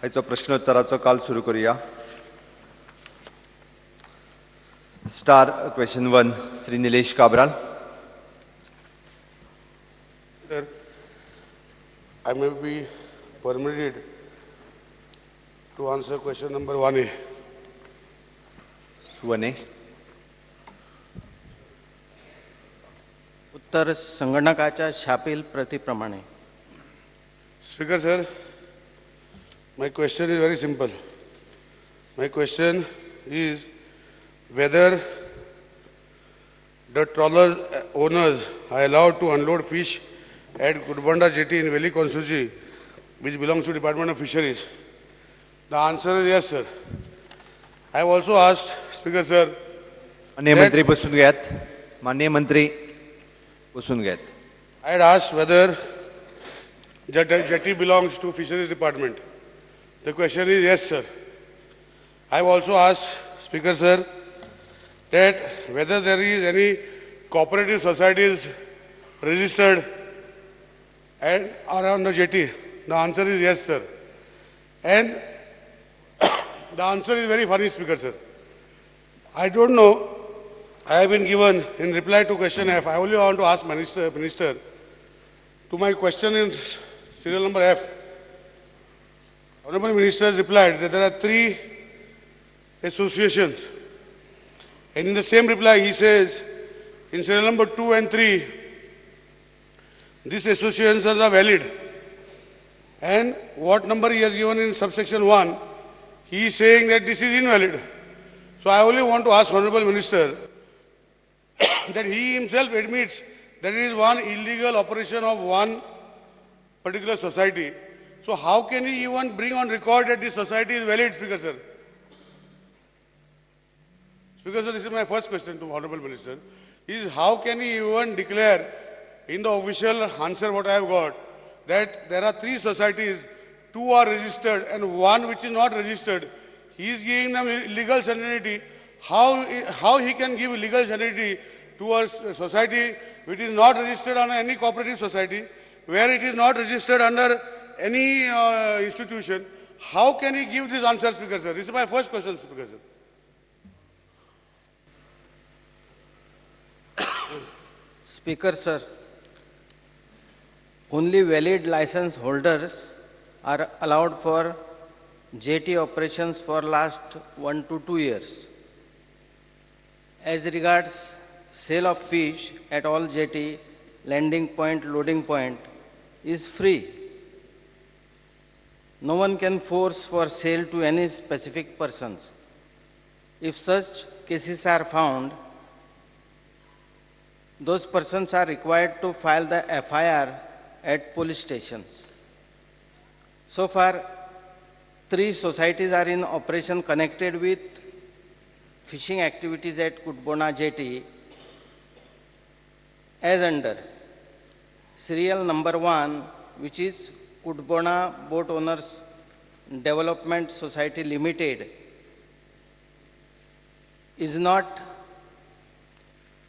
आयचो प्रश्नोत्तराचो काल सुरू करूया. Star question 1, Shri Nilesh Cabral. Sir, I may be permitted to answer question number 1A. 1A. उत्तर संगणकाच्या छापील प्रतीप्रमाणे. Speaker sir, my question is very simple. My question is whether the trawler owners are allowed to unload fish at Cutbona jetty in Veli constituency, which belongs to Department of Fisheries. The answer is yes, sir. I have also asked, Speaker sir. माननीय मंत्री बसून घेयात. माननीय मंत्री बसून घेयात. I had asked whether jetty belongs to Fisheries Department. The question is yes, sir. I have also asked, Speaker sir, that whether there is any cooperative societies registered and are on the jetty. The answer is yes, sir. And the answer is very funny, Speaker sir. I don't know. I have been given in reply to question F. I only want to ask Minister to my question in serial number F. Honorable Minister has replied that there are 3 associations. And in the same reply, he says, in serial number 2 and 3, these associations are valid. And what number he has given in subsection 1, he is saying that this is invalid. So I only want to ask Honorable Minister that he himself admits that it is one illegal operation of one particular society. So how can he even bring on record that this society is valid, Speaker sir? Speaker sir, this is my first question to Honorable Minister, is how can he even declare in the official answer what I have got, that there are 3 societies, 2 are registered and 1 which is not registered. He is giving them legal certainty. How he can give legal certainty to a society which is not registered under any cooperative society, where it is not registered under any institution? How can he give this answer, Speaker sir? This is my first question, Speaker sir. Speaker sir, only valid license holders are allowed for jetty operations for last 1 to 2 years. As regards sale of fish at all jetty, landing point, loading point is free. No one can force for sale to any specific persons. If such cases are found, those persons are required to file the FIR at police stations. So far, 3 societies are in operation connected with fishing activities at Cutbona jetty as under serial number 1, which is Cutbona Boat Owners Development Society Limited, is not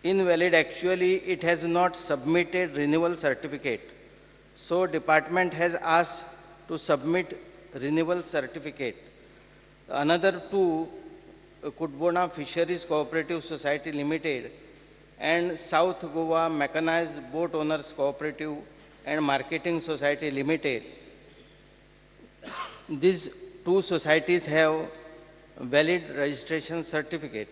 invalid. Actually, it has not submitted renewal certificate. So department has asked to submit renewal certificate. Another 2, Cutbona Fisheries Cooperative Society Limited and South Goa Mechanized Boat Owners Cooperative and Marketing Society Limited. These 2 societies have valid registration certificate.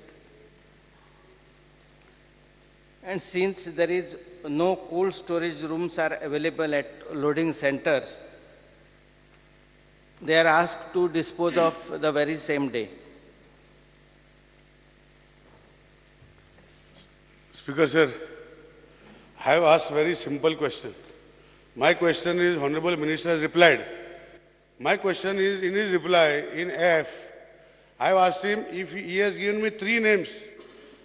And since there is no cold storage rooms are available at loading centers, they are asked to dispose of the very same day. Speaker sir, I have asked very simple question. My question is, Honorable Minister has replied. My question is, in his reply, in F, I have asked him if he has given me 3 names.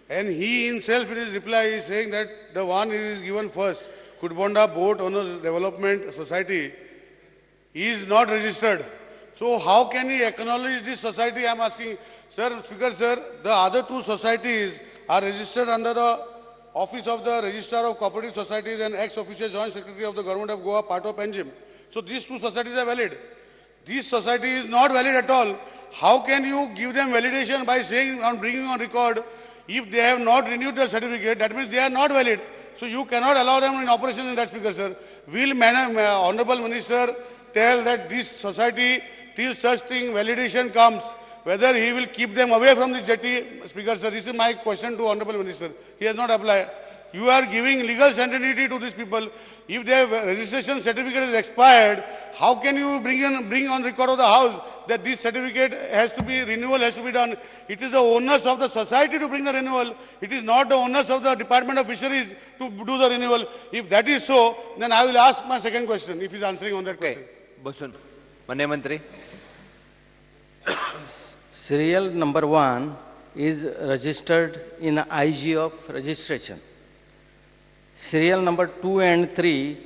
And he himself in his reply is saying that the one is given first, Cutbona Boat Owners Development Society, is not registered. So how can he acknowledge this society? I am asking, sir, Speaker sir, the other 2 societies are registered under the Office of the Registrar of Cooperative Societies and ex-officio Joint Secretary of the Government of Goa, part of Panjim. So these 2 societies are valid. This society is not valid at all. How can you give them validation by saying on bringing on record if they have not renewed their certificate, that means they are not valid. So you cannot allow them in operation in that, Speaker sir. Will Honorable Minister tell that this society, till such thing validation comes, whether he will keep them away from the jetty, Speaker sir? This is my question to Honorable Minister. He has not applied. You are giving legal certainty to these people. If their registration certificate is expired, how can you bring on record of the house that this certificate has to be, renewal has to be done? It is the onus of the society to bring the renewal. It is not the onus of the Department of Fisheries to do the renewal. If that is so, then I will ask my second question, if he is answering on that question. Basun. Manya Mantri. Serial number 1 is registered in IG of registration. Serial number 2 and 3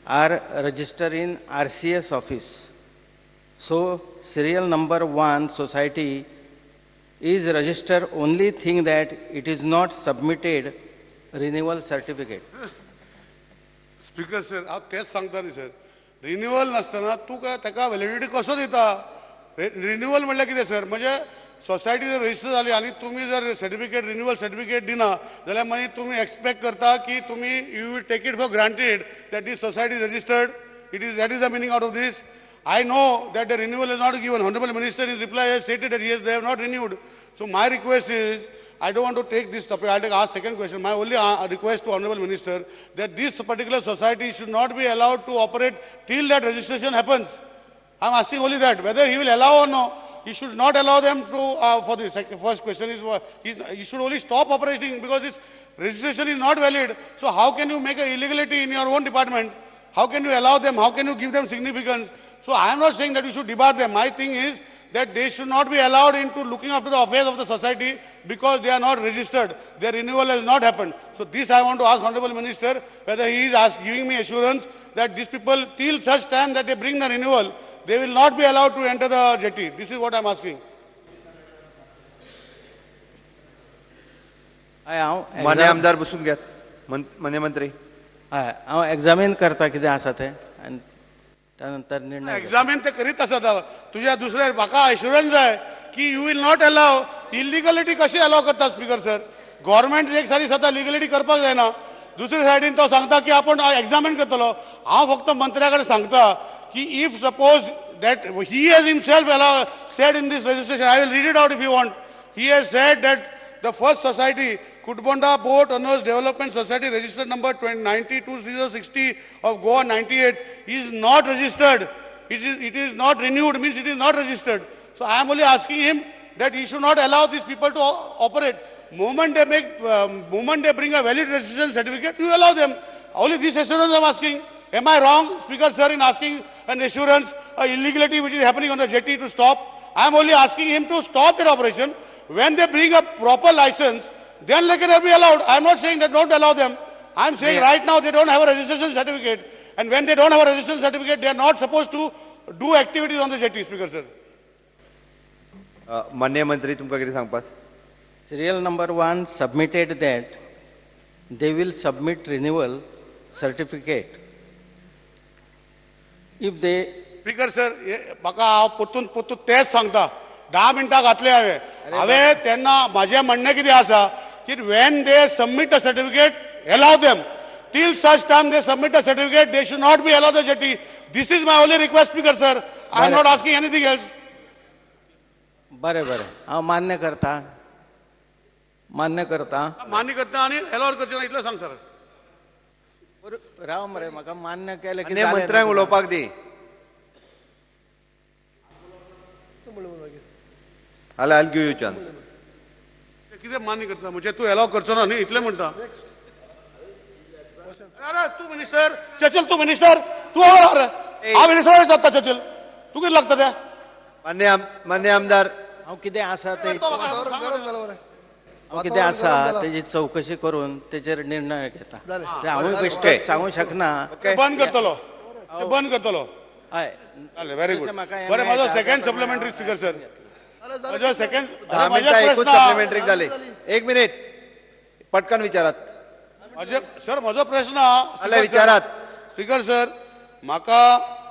are registered in RCS office. So, serial number 1 society is registered, only thing that it is not submitted renewal certificate. Speaker sir, हांव तेंच सांगता न्ही sir, renewal नासतना तुका ताका validity कसो दिता? Renewal म्हणल्यार कितें सर? म्हणजे सोसायटी जर रजिस्टर जाली आनी तुमी जर सर्टिफिकेट रिन्युअल सर्टिफिकेट दिना जाल्यार मागीर तुमी एक्सपेक्ट करता की तुमी you will take it for granted that this society registered. It is that is the meaning out of this. I know that the renewal is not given. Honorable Minister in his reply has stated that yes, they have not renewed. So my request is, I don't want to take this topic, I'll take ask second question. My only request to Honorable Minister that this particular society should not be allowed to operate till that registration happens. I'm asking only that, whether he will allow or no, he should not allow them to, for the first question is, he should only stop operating because this registration is not valid. So how can you make an illegality in your own department? How can you allow them? How can you give them significance? So I am not saying that you should debar them. My thing is that they should not be allowed into looking after the affairs of the society because they are not registered. Their renewal has not happened. So this I want to ask Honorable Minister whether he is giving me assurance that these people, till such time that they bring the renewal, they will not be allowed to enter the jetty. This is what I am asking. मान्य आमदार बसून घेत. मान्य मंत्री, हांव examine करता कितें आसा तें आनी त्यानंतर निर्णय. एग्जामीन ते करीत आसता. तुज्या दुसऱ्या म्हाका एश्युरन्स जाय की you will not allow illegality. कशी अलाव करता स्पीकर सर? गव्हर्मेंट एक सारी सदां लिगलिटी करपाक जायना, दुसरे सायडीन तो सांगता की आपूण एग्जामीन करतलो. हांव फक्त मंत्र्या कडेन सांगता की if suppose that he has himself said in this registration, I will read it out if you want. He has said that the first society, Kutbonda Boat Owners Development Society, registered number 92060 of Goa 98, is not registered. It is not renewed, means it is not registered. So I am only asking him that he should not allow these people to operate. Moment they make, moment they bring a valid registration certificate, you allow them. Only this assurance I am asking. Am I wrong, Speaker sir, in asking an assurance, a illegality which is happening on the jetty to stop? I am only asking him to stop that operation. When they bring a proper license, then they can be allowed. I am not saying that don't allow them. I am saying right now they don't have a registration certificate. And when they don't have a registration certificate, they are not supposed to do activities on the jetty, Speaker sir. मान्य मंत्री, तुमकां कितें सांगपाक? Serial number 1 submitted that they will submit renewal certificate. If they... Speaker sir, म्हाका हांव परतून परतून तेंच सांगता. 10 मिनटां घातले हांवें. हांवें तेन्ना म्हाजें म्हणणें कितें आसा की when they submit a certificate, allow them. Till such time they submit a certificate, they should not be allowed the jetty. This is my only request, Speaker sir. I am not asking anything else. बरें बरें, हांव मान्य करता. मान्य करता. मान्य करता आनी अलाव करचें ना इतलें सांग सर. राव मरे, म्हाका मान्य केलें की मंत्र्यांक उलोवपाक दी. I'll give you chance. कितें मान्य करता म्हणजे तूं अलाव करचो ना न्ही इतलें म्हणटा. अरे तूं मिनिस्टर चचल, तूं मिनिस्टर, तूं हांव मिनिस्टर जाता चचल, तूं कितें लागता तें? मान्य आमदार, हांव कितें आसा तें हांव कितें आसा तेजी चवकशी करून तेचेर निर्णय घेता. हांवूय बेश्टें सांगूंक शकना. बंद करतलो, बंद करतलो. हय, व्हेरी गुड. बरें, म्हजो सेकंड सप्लिमेंटरी स्पीकर सर. म्हजो सेकंड 10 मिनटां एकूच सप्लिमेंटरी जाली. एक मिनीट पटकन विचारात. सर म्हजो प्रश्न विचारात. स्पीकर सर, म्हाका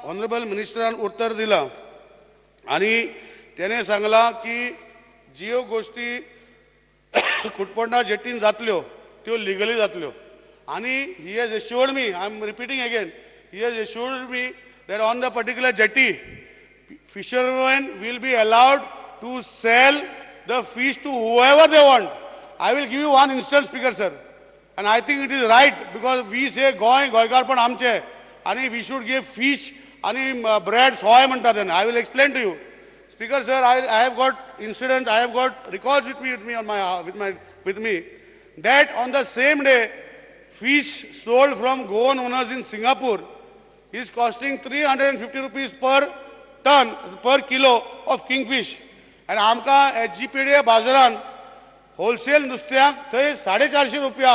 ऑनरेबल मिनिस्टरान उत्तर दिलां आनी तेणें सांगलां की ज्यो गोश्टी कुटपणा जेटीन जातल्यो त्यो लिगली जातल्यो. आनी he has assured me, I am repeating again, he has assured me that on the particular jetty fishermen will be allowed to sell the fish to whoever they want. I will give you one instance, Speaker sir, and I think it is right because we say Goa गोंयकारपण आमचें आनी we should give fish आनी bread सोय म्हणटा तेन्ना. I will explain to you, Speaker sir. I have got incident, I have got records with me, with me on my with my with me that on the same day fish sold from Goan owners in Singapore is costing 350 rupees per ton per kilo of kingfish. आनी आमकां SGPDA बाजारान wholesale नुस्त्याक थंय 450 रुपया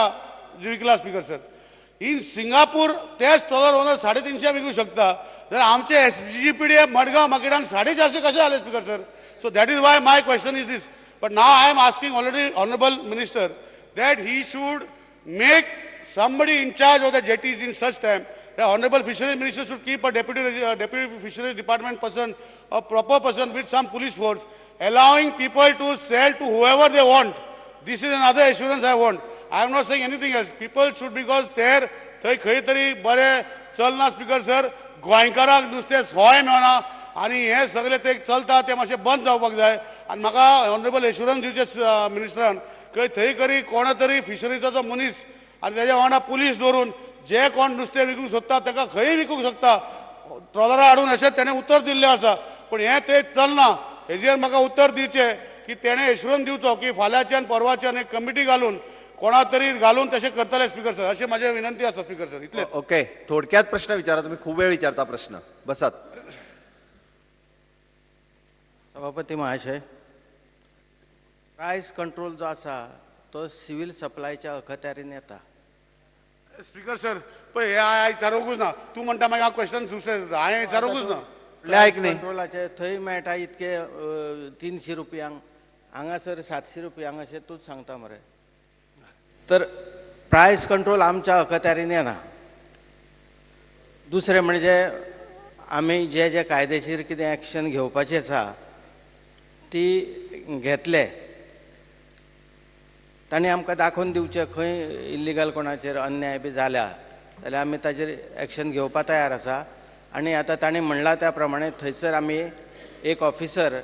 विकला speaker sir. In Singapore तेच trawler owner 350 विकूं शकता, जाल्यार आमचे SGPDA Madgaon मार्केटान 450 कशें जालें speaker sir? So that is why my question is this. But now I am asking already honourable minister that he should make somebody in charge of the jetties in such time. The Honorable Fisheries Minister should keep a deputy fisheries department person, a proper person with some police force, allowing people to sell to whoever they want. This is another assurance I want. I am not saying anything else. People should, because there थंय खंय तरी बरें चलना speaker sir. गोंयकारांक नुस्तें सोय मेळना आनी हें सगळें ते चलता तें मातशें बंद जावपाक जाय. आनी म्हाका ऑनरेबल एश्युरन्स दिवचें मिनिस्टरान की थंय तरी कोण तरी फिशरीजाचो मनीस आनी तेज्या वांगडा पुलीस दवरून जे कोण नुस्तें विकूंक सोदता ताका खंय विकूंक शकता ट्रॉलरां हाडून अशें तेणें उतर दिल्लें आसा. पूण हें तें चलना. हेजेर म्हाका उतर दिवचें की तेणें एश्युरन्स दिवचो की फाल्यांच्यान परवाच्यान एक कमिटी घालून कोणा तरी घालून तशें करतले स्पीकर सर, अशें म्हाजें विनंती आसा स्पीकर सर. इतलें. ओके, थोडक्यात प्रश्न विचारा, तुम्ही खूब वेळ विचारता प्रश्न. बसात. सभापती महाशय, प्रायस कंट्रोल जो आसा तो सिव्हील सप्लायच्या अखत्यारीन येता. स्पीकर सर, पळय हें हांवें विचारूंकूच ना. तूं म्हणटा मागीर हांव क्वेश्चन दुसरें हांवें विचारूंकूच ना. कंट्रोलाचे थंय मेळटा इतके 300 रुपयांक, हांगासर 700 रुपयांक अशें तूंच सांगता मरे. तर प्रायस कंट्रोल आमच्या अखत्यारीन येना. दुसरें म्हणजे आमी जे जे कायदेशीर कितें एक्शन घेवपाचें आसा ती घेतले. तांणी आमकां दाखोवन दिवचें खंय इल्लिगल कोणाचेर अन्याय बी जाल्या जाल्यार आमी ताजेर एक्शन घेवपा तयार आसा. आनी आतां तांणी म्हणलां त्या प्रमाणे थंयसर आमी एक ऑफिसर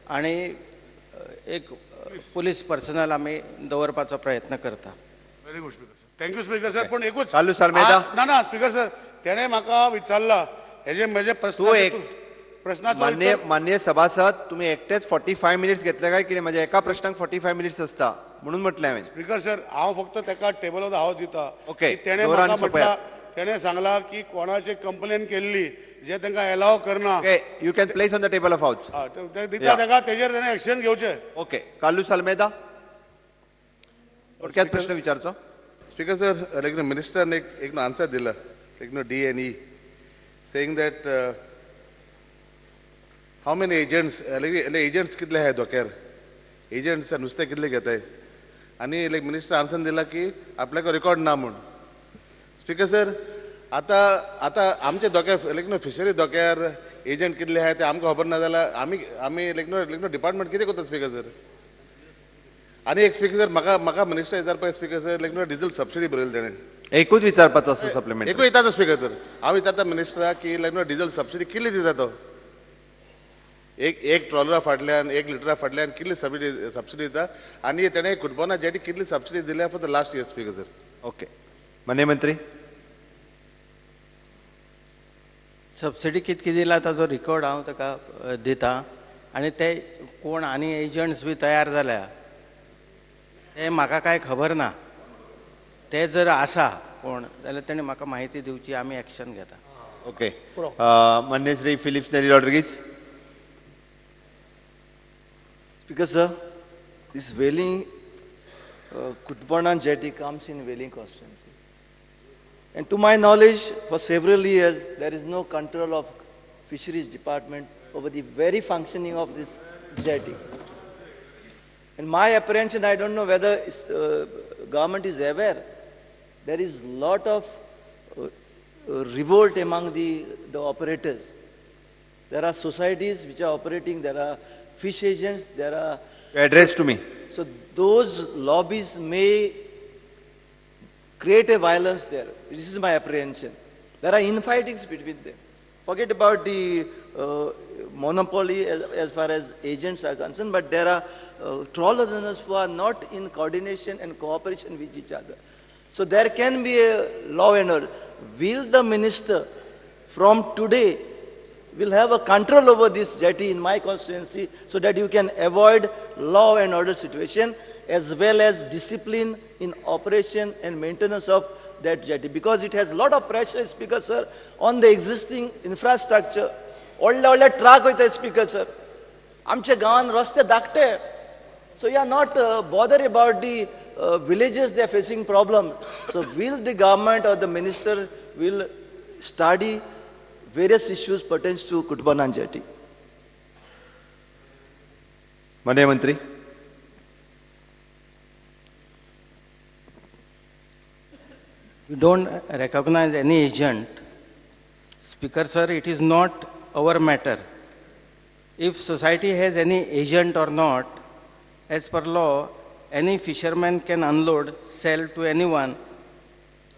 आनी एक पुलीस पर्सनल आमी दवरपाचो प्रयत्न करता. Very good speaker sir, thank you speaker sir. पूण एकूच चालू सर मेदा ना ना स्पीकर सर, तेणें म्हाका विचारला हेजे म्हजे प्रश्नाचो. मान्य सभासद, तुमी एकटेच 45 मिनिट्स घेतले काय कितें? म्हज्या एका प्रश्नाक 45 मिनिट्स आसता म्हणून म्हटलें हांवें. स्पीकर सर, हांव फक्त ताका टेबलार हांव दिता. ओके, तेणें म्हाका म्हटलां, तेणें सांगलां की कोणाची कंप्लेन केल्ली जे तांकां एलाव करना. You can place on the table of house. दिता ताका, तेजेर तेणें एक्शन घेवचें. ओके, कार्लूस आल्मेदा, थोडक्यात प्रश्न विचारचो. स्पीकर सर, लायक मिनिस्टरान एक आन्सर दिला, like DNE saying that how many agents, like agents कितले आहाय धोक्यार, एजंट्स नुस्तें कितले घेताय, आनी लायक मिनिस्टर आन्सर दिला की आपल्याक रिकॉर्ड ना म्हूण. स्पीकर सर, आतां आतां आमच्या धोक्यार लायक न्हू फिशरी धोक्यार एजंट कितले आहाय ते आमकां खबर ना जाल्यार आमी आमी लायक न्हू लायक न्हू डिपार्टमेंट कितें करता स्पीकर सर? आनी एक स्पीकर सर, म्हाका म्हाका मिनिस्टर विचारपाक स्पीकर सर, लायक न्हू डिझल सबसिडी बरयली तेणें. एकूच विचारपाचो आसा सप्लिमेंट. एकूच विचारता स्पीकर सर, हांव विचारता मिनिस्टराक की लायक न्हू डिझल सबसिडी कितली दिता तो? एक एक ट्रॉलरा फाटल्यान, 1 लिटरा फाटल्यान कितली सबसिडी दिता? आनी तेणें कुटबोना जेटी कितली सबसिडी दिल्या for the last year speaker sir? Okay, माननीय मंत्री, सबसिडी कितकी दिला ताजो रिकॉर्ड हांव ताका दिता. आनी ते कोण आनी एजंट्स बी तयार जाल्या ते म्हाका कांय खबर ना. ते जर आसा कोण जाल्यार तेणें म्हाका म्हायती दिवची, आमी एक्शन घेता. ओके, मान्य Shri Filipe Neri Rodrigues. Speaker sir, this Velim, Cutbona jetty comes in Velim constituency. And to my knowledge, for several years, there is no control of fisheries department over the very functioning of this jetty. In my apprehension, I don't know whether government is aware, there is a lot of revolt among the operators. There are societies which are operating, there are fish agents, there are... Address to me. So those lobbies may create a violence there. This is my apprehension. There are infightings between them. Forget about the monopoly as far as agents are concerned, but there are trawler owners who are not in coordination and cooperation with each other. So there can be a law and order. Will the minister from today will have a control over this jetty in my constituency so that you can avoid law and order situation as well as discipline in operation and maintenance of that jetty, because it has a lot of pressure, Speaker sir, on the existing infrastructure. व्हडले व्हडले truck वयता, Speaker sir. आमच्या गांवान रस्ते धाकटे. So you are not bothered about the villages, they are facing problems. So will the government or the minister will study various issues pertains to Cutbona jetty? माननीय मंत्री. We don't recognize any agent. Speaker sir, it is not our matter. If society has any agent or not, as per law, any fisherman can unload, sell to anyone.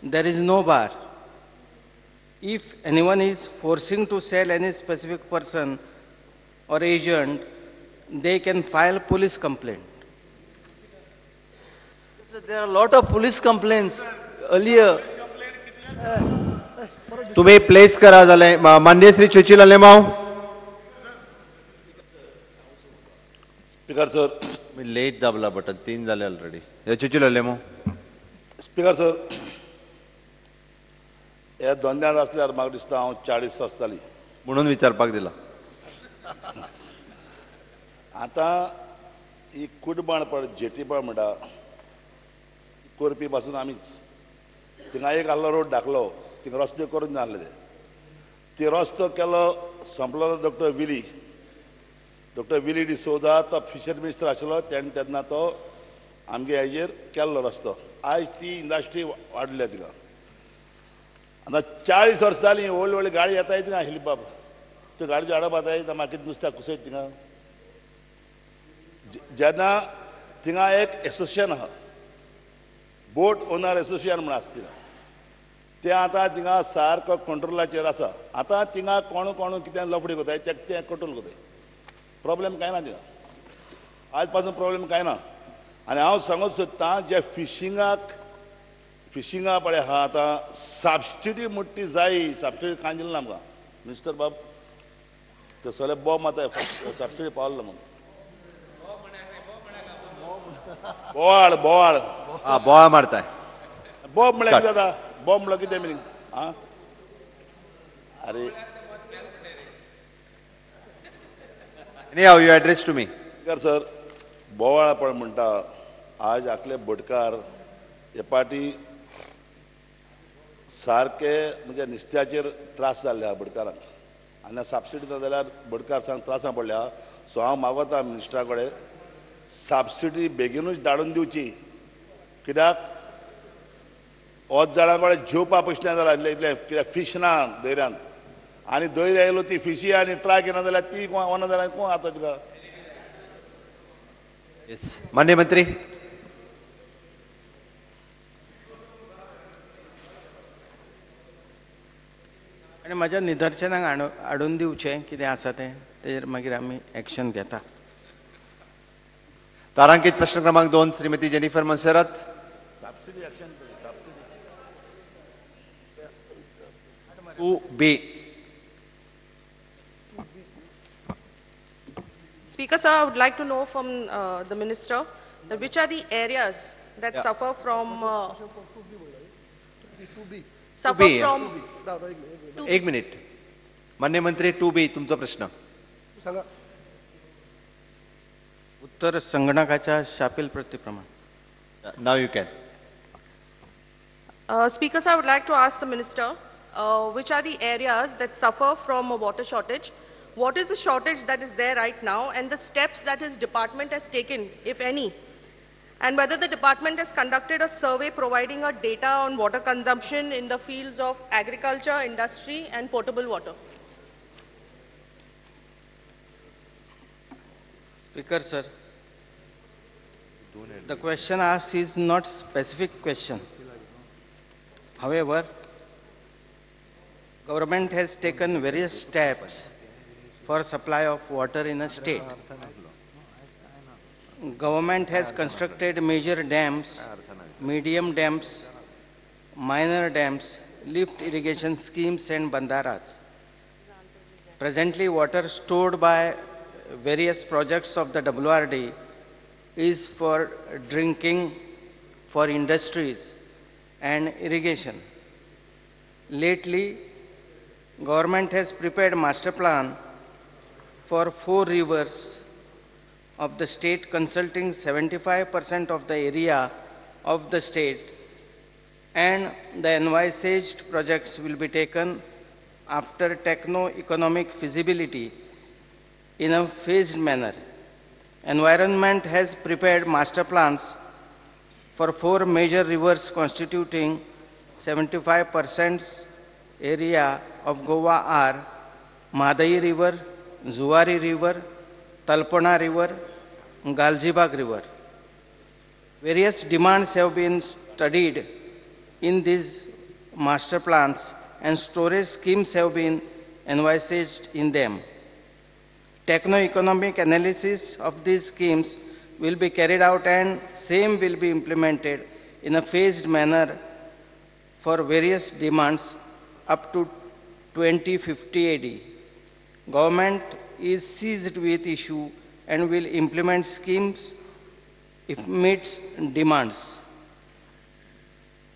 There is no bar. If anyone is forcing to sell any specific person or agent, they can file police complaint. So there are a lot of police complaints earlier. तुम्ही place करा जाले. माननीय Shri Churchill Alemao. Speaker sir, me let दाबला button, 3 झाले already. Churchill Alemao. Speaker sir, ह्या धंद्यान आसल्यार म्हाका दिसता हांव 40 आसताली म्हणून विचारपाक दिला. आतां ही कुटबाण पळ जेटी पळ म्हणटा करपी पासून आमीच. थिंगा एक आहलो रोड धाकलो, थिंगा रस्तो करून जाल्ले ते रस्तो केलो संपलो doctor Willy, doctor Willy D'Souza तो फिशर मिनिस्टर आशिल्लो तेणें तेन्ना तो आमगे हेजेर केल्लो रस्तो. आयज ती इंडस्ट्री वाडल्या थिंगा. आतां 40 वर्सां जालीं व्हडली व्हडली गाडी येताय थिंगा हिलीबाब, त्यो गाडयो हाडप जाताय मागीर नुस्त्याक कुसयत थिंगा. जेन्ना थिंगा एक एसोसिएशन आहा, बोट ओनर एसोसिएशन म्हूण आसा थिंगा, तें आतां थिंगा सारको कंट्रोलाचेर आसा. आतां थिंगा कोण कोण कितें लफडी करताय तें कंट्रोल करताय. प्रॉब्लेम कांय ना थिंगा, आज पासून प्रॉब्लेम कांय ना. आनी हांव सांगूंक सोदतां जे फिशिंगाक फिशिंगा पळय आहा आतां सबसिडी म्हणटा ती जाय. सबसिडी कांय दिली ना आमकां मिनिस्टर बाब, ते सगळे बॉम्ब आतां सबसिडी पावलो म्हणून. बोवाळ बोवाळ बोवाळ मारताय. बॉम्ब म्हळ्यार कितें जाता? बॉम्ब म्हळ्यार कितें मिनींग? आं, अरे Anyhow, you address to me. Sir, बोवाळ पळ म्हणटा आज आकले बोटकार हे पाटी सारके म्हणजे नुस्त्याचेर त्रास जाल्ले आहा बोटकारांक, आनी सबसिडी ना जाल्यार बोटकार सांग त्रासां पडल्या. सो हांव मागता मिनिस्टरा कडेन सबसिडी बेगीनूच धाडून दिवची, कित्याक ओत जाणां कडेन जेवपा पयशे ना जाल्यार इतले कित्याक फीश ना दर्यांत, आनी दर्या येयलो ती फिशी आनी ट्राक येना जाल्यार ती वना जाल्यार कोण आतां तिका. माननीय मंत्री. आनी म्हाज्या निदर्शनाक हाडून दिवचें कितें आसा तें, तेजेर मागीर आमी एक्शन घेता. तारांकित प्रश्न क्रमांक 2 Shrimati Jennifer Monserrate. 2B. Speaker sir, I would like to know from the minister that which are the areas that suffer from suffer from एक मिनिट. माननीय मंत्री 2B तुमचा प्रश्न सांगा. उत्तर संगणकाच्या शापील प्रतिप्रमाण. Now you can. Speaker sir, I would like to ask the minister which are the areas that suffer from a water shortage? What is the shortage that is there right now and the steps that his department has taken, if any? And whether the department has conducted a survey providing a data on water consumption in the fields of agriculture, industry and potable water. Speaker sir, the question asked is not specific question. However, government has taken various steps for supply of water in a state. Government has constructed major dams, medium dams, minor dams, lift irrigation schemes and bandharas. Presently, water stored by various projects of the WRD is for drinking, for industries and irrigation. Lately, government has prepared master plan for 4 rivers of the state, consulting 75% of the area of the state, and the envisaged projects will be taken after techno-economic feasibility in a phased manner. Environment has prepared master plans for 4 major rivers constituting 75% area of Goa are Mhadei River, Zuari River, Talpona River, Galgibag River. Various demands have been studied in these master plans and storage schemes have been envisaged in them. Techno-economic analysis of these schemes will be carried out and same will be implemented in a phased manner for various demands up to 2050 AD. Government is seized with issue and will implement schemes if meets demands.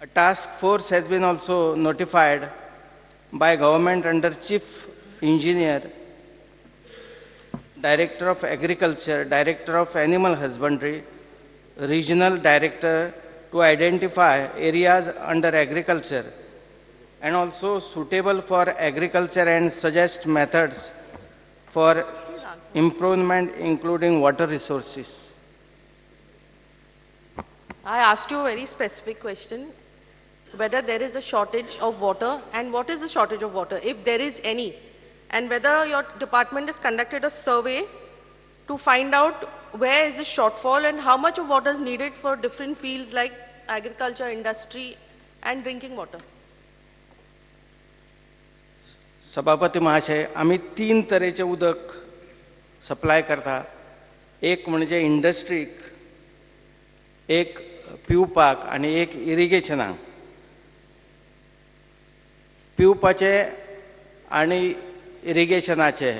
A task force has been also notified by government under Chief Engineer, Director of Agriculture, Director of Animal Husbandry, Regional Director to identify areas under agriculture and also suitable for agriculture and suggest methods for improvement including water resources. I asked you a very specific question, whether there is a shortage of water and what is the shortage of water, if there is any, and whether your department has conducted a survey to find out where is the shortfall and how much of water is needed for different fields like agriculture, industry and drinking water. सभापती महाशय, आमी 3 तरेचे उदक supply करता. एक म्हणजे इंडस्ट्रीक, एक पिवपाक आनी एक इरिगेशनाक. पिवपाचे आनी इरिगेशनाचे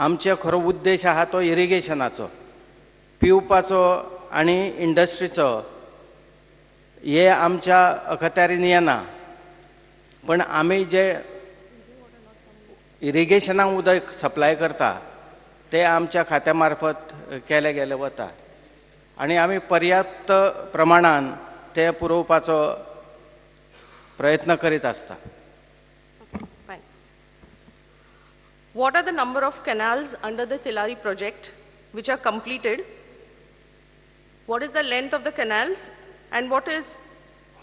आमचे खरो उद्देश आहा तो इरिगेशनाचो. पिवपाचो आनी इंडस्ट्रीचो हे आमच्या अखत्यारीन येना, पण आमी जे इरिगेशनाक उदक सप्लाय करता ते आमच्या खात्या मार्फत केले गेले वता आनी आमी पर्याप्त प्रमाणान ते पुरोवपाचो प्रयत्न करीत आसता. What are the number of canals under the Tillari project which are completed? What is the length of the canals and what is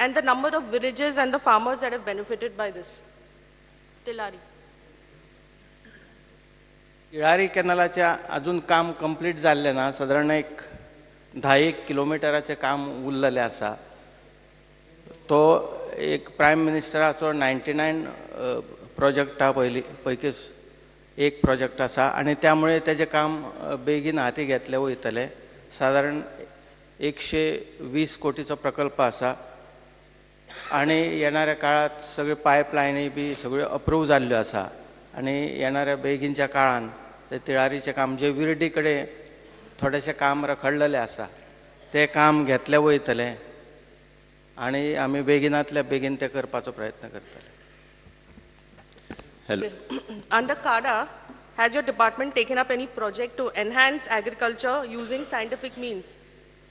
and the number of villages and the farmers that have benefited by this? Tillari. Tillari कॅनलाचे अजून काम complete जाल्लें ना, सादारण एक 10 किलोमिटराचें काम उरलेलें आसा. तो एक प्रायम मिनिस्टराचो 99 प्रोजेक्टा पयली पैकी एक प्रोजेक्ट आसा आनी त्यामुळे तेजें काम बेगीन हाती घेतलें वयतलें. सादारण 120 कोटीचो प्रकल्प आसा आनी येणाऱ्या काळांत सगळ्यो पायपलायनी बी सगळ्यो अप्रूव जाल्ल्यो आसा आनी येणाऱ्या बेगीनच्या काळान ते तिळारीचें काम जे विर्डी कडेन थोडेशें काम रखडलेलें आसा तें काम घेतलें वयतलें आनी आमी बेगिनांतल्या बेगीन तें करपाचो प्रयत्न करतले. Hello. Under CADA, has your department taken up any project to enhance agriculture using scientific means,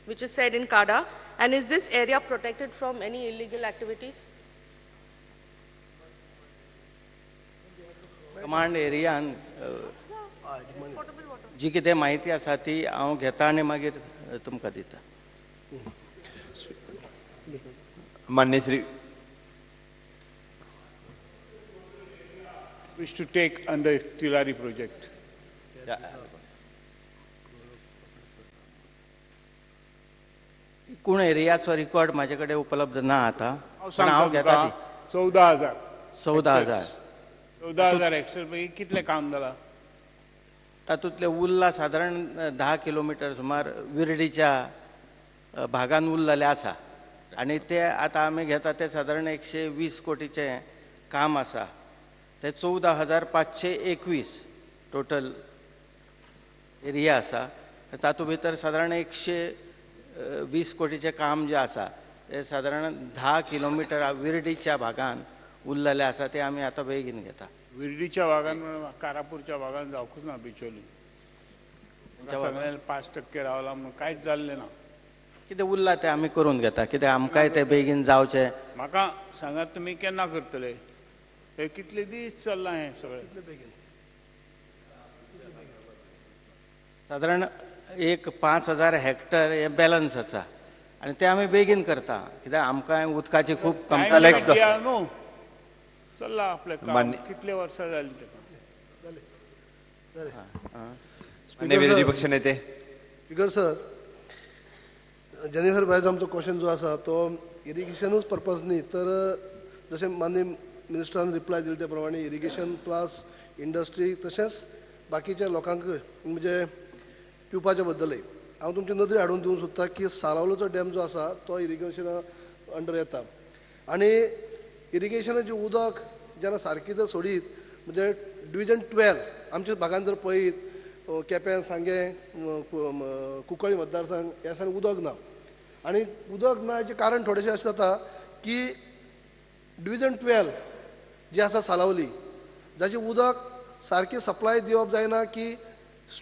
which is said in CADA, and is this area protected from any illegal activities? Command एरियान जी कितें म्हायती आसा ती हांव घेता आनी मागीर तुमकां दिता. मान्य Shri wish to take under Tillari project. Yeah. एकूण एरियाचो रिकॉर्ड म्हाजे कडेन उपलब्ध ना आतां, पण हांव घेता. 14,000. 14,000. 14,000 हेक्टर पैकी कितलें काम जालां? तातूंतलें उरला सादारण 10 किलोमिटर सुमार विर्डीच्या भागान उरलेलें आसा आनी ते आतां आमी घेता ते सादारण 120 कोटीचें काम आसा. ते 14,521 टोटल एरिया आसा. तातूंत भितर सादारण 120 कोटीचें काम जें आसा ते सादारण 10 किलोमिटर विर्डीच्या भागान उरलेलें आसा, ते आमी आतां बेगीन घेता. विर्डीच्या भागान, कारापूरच्या भागान जावंकूच ना. बिचोली सगळ्यांनी 5% रावला म्हणून कांयच जाल्लें ना. कितें उरलां तें आमी करून घेता, कित्याक आमकांय तें बेगीन जावचें. म्हाका सांगात तुमी केन्ना करतले? हे कितले दीस चल्लां हें सगळें? सादारण एक 5,000 हेक्टर हे बॅलन्स आसा आनी ते आमी बेगीन करता, कित्याक आमकां उदकाची खूब कमतरता. न्हू चल्लां आपलें काम, कितले वर्सां जालीं तेका. विरोधी पक्ष नेते. स्पीकर सर, जेनिफर बायज आमचो क्वेश्चन जो आसा तो इरिगेशनूच पर्पज न्ही, तर जशें माननीय मिनिस्टरान रिप्लाय दिले त्या प्रमाणे इरिगेशन प्लस इंडस्ट्री तशेंच बाकीच्या लोकांक म्हणजे पिवपाच्या बद्दलय हांव तुमचे नदरे हाडून दिवंक सोदता की सालावलोचो डॅम जो आसा तो इरिगेशना अंडर येता आनी इरिगेशनाचें उदक जेन्ना सारकी जर सोडीत म्हणजे डिविजन 12 आमच्या भागान जर पळयत केपें, सांगें, कुंकळी मतदारसंघ ह्या सारकें उदक ना आनी उदक ना हेचें कारण थोडेशें अशें जाता की डिविजन 12 जी आसा सालावली जाचें उदक सारकें सप्लाय दिवप जायना की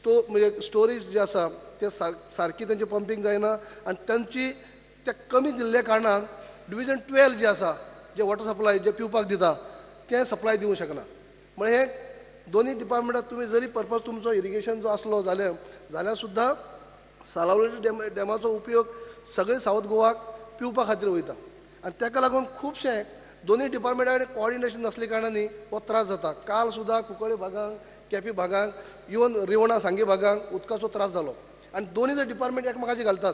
म्हणजे स्टोरेज जी आसा ते सारकी तेंचें पंपींग जायना आनी तांची ते कमी दिल्ल्या कारणान डिविजन 12 जे आसा जे वॉटर सप्लाय जे पिवपाक दिता तें सप्लाय दिवंक शकना. म्हळ्यार हे दोन्ही डिपार्टमेंटात तुमी जरी पर्पज तुमचो इरिगेशन जो आसलो जाल्यार सुद्दां सालावली डॅमाचो उपयोग सगळे सावथ गोवाक पिवपा खातीर वयता आनी ताका लागून खुबशे दोन्ही डिपार्टमेंटा कडेन कोऑर्डिनेशन नासले कारणांनी हो त्रास जाता. काल सुद्दां कुंकळ्ळे भागांक, केपी भागांक, इवन रिवणा सांगे भागांक उदकाचो त्रास जालो आनी दोन्ही जर डिपार्टमेंट एकमेकाचेर घालतात.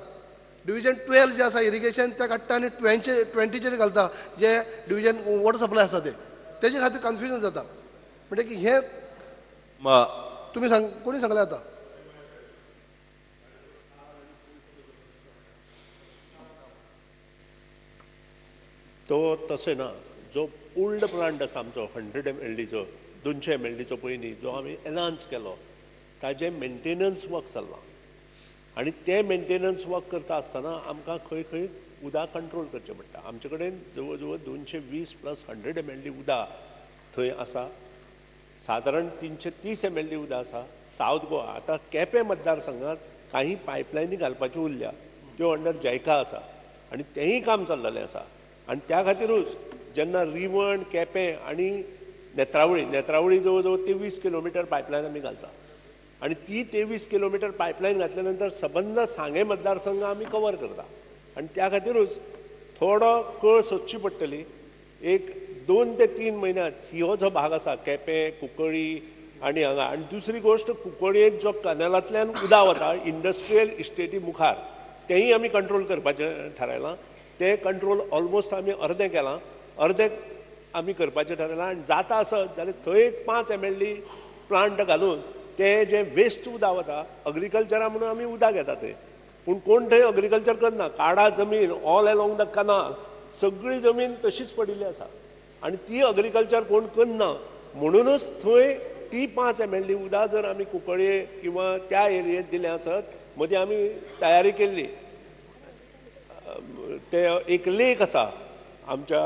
डिविजन 12 जे आसा इरिगेशन ते काडटा आनी 20चेर घालता जे डिविजन वॉटर सप्लाय आसा ते तेजे खातीर कन्फ्युजन जाता. म्हणजे की हें तुमी सांग, कोणी सांगलें आतां? तो तशें ना, जो ओल्ड प्लांट आसा आमचो 100 MLDचो, 200 MLDचो पयलीं जो आमी एनहान्स केलो ताजें मेंटेनन्स वर्क चल्लां आनी तें मेंटेनन्स वर्क करता आसतना आमकां खंय खंय उदक कंट्रोल करचें पडटा. आमचे कडेन जवळ जवळ 220 प्लस 100 MLD उदक थंय आसा, सादारण 330 MLD उदक आसा सावथ गोवा. आतां केपें मतदारसंघात काही पायपलायनी घालपाच्यो उरल्या त्यो अंडर जैका आसा आनी तेंय काम चल्लेलें आसा. आनी त्या खातीरूच जेन्ना रिवण, केपें आनी नेत्रावळी, नेत्रावळी जवळ जवळ 23 किलोमिटर पायपलायन आमी घालता आनी ती 23 किलोमिटर पायपलायन घातल्या नंतर सबंद सांगें मतदारसंघ आमी कवर करता आनी त्या खातीरूच थोडो कळ सोदची पडटली. एक 2 ते 3 म्हयन्यांत हो जो भाग आसा केपें, कुंकळी आनी हांगा. आनी दुसरी गोश्ट, कुंकळयेक जो कॅनलांतल्यान उदक वता इंडस्ट्रियल इस्टेटी मुखार तेंय आमी कंट्रोल करपाचें थारायलां. तें कंट्रोल ऑलमोस्ट आमी अर्दें केलां, अर्दें आमी करपाचें थारायलां. आनी जाता आसत जाल्यार थंय एक 5 MLD plant घालून ते जे वेस्ट उदक वता अग्रिकल्चरा म्हणून आमी उदक घेता थंय, पूण कोण थंय अग्रिकल्चर करना. काडा जमीन ऑल एलोंग the कनाल सगळी जमीन तशीच पडिल्ली आसा आनी ती अग्रिकल्चर कोण करना, म्हणूनच थंय ती 5 MLD उदक जर आमी कुंकळये किंवा त्या एरियेंत दिलें आसत, मदीं आमी तयारी केल्ली. ते एक लेक आसा आमच्या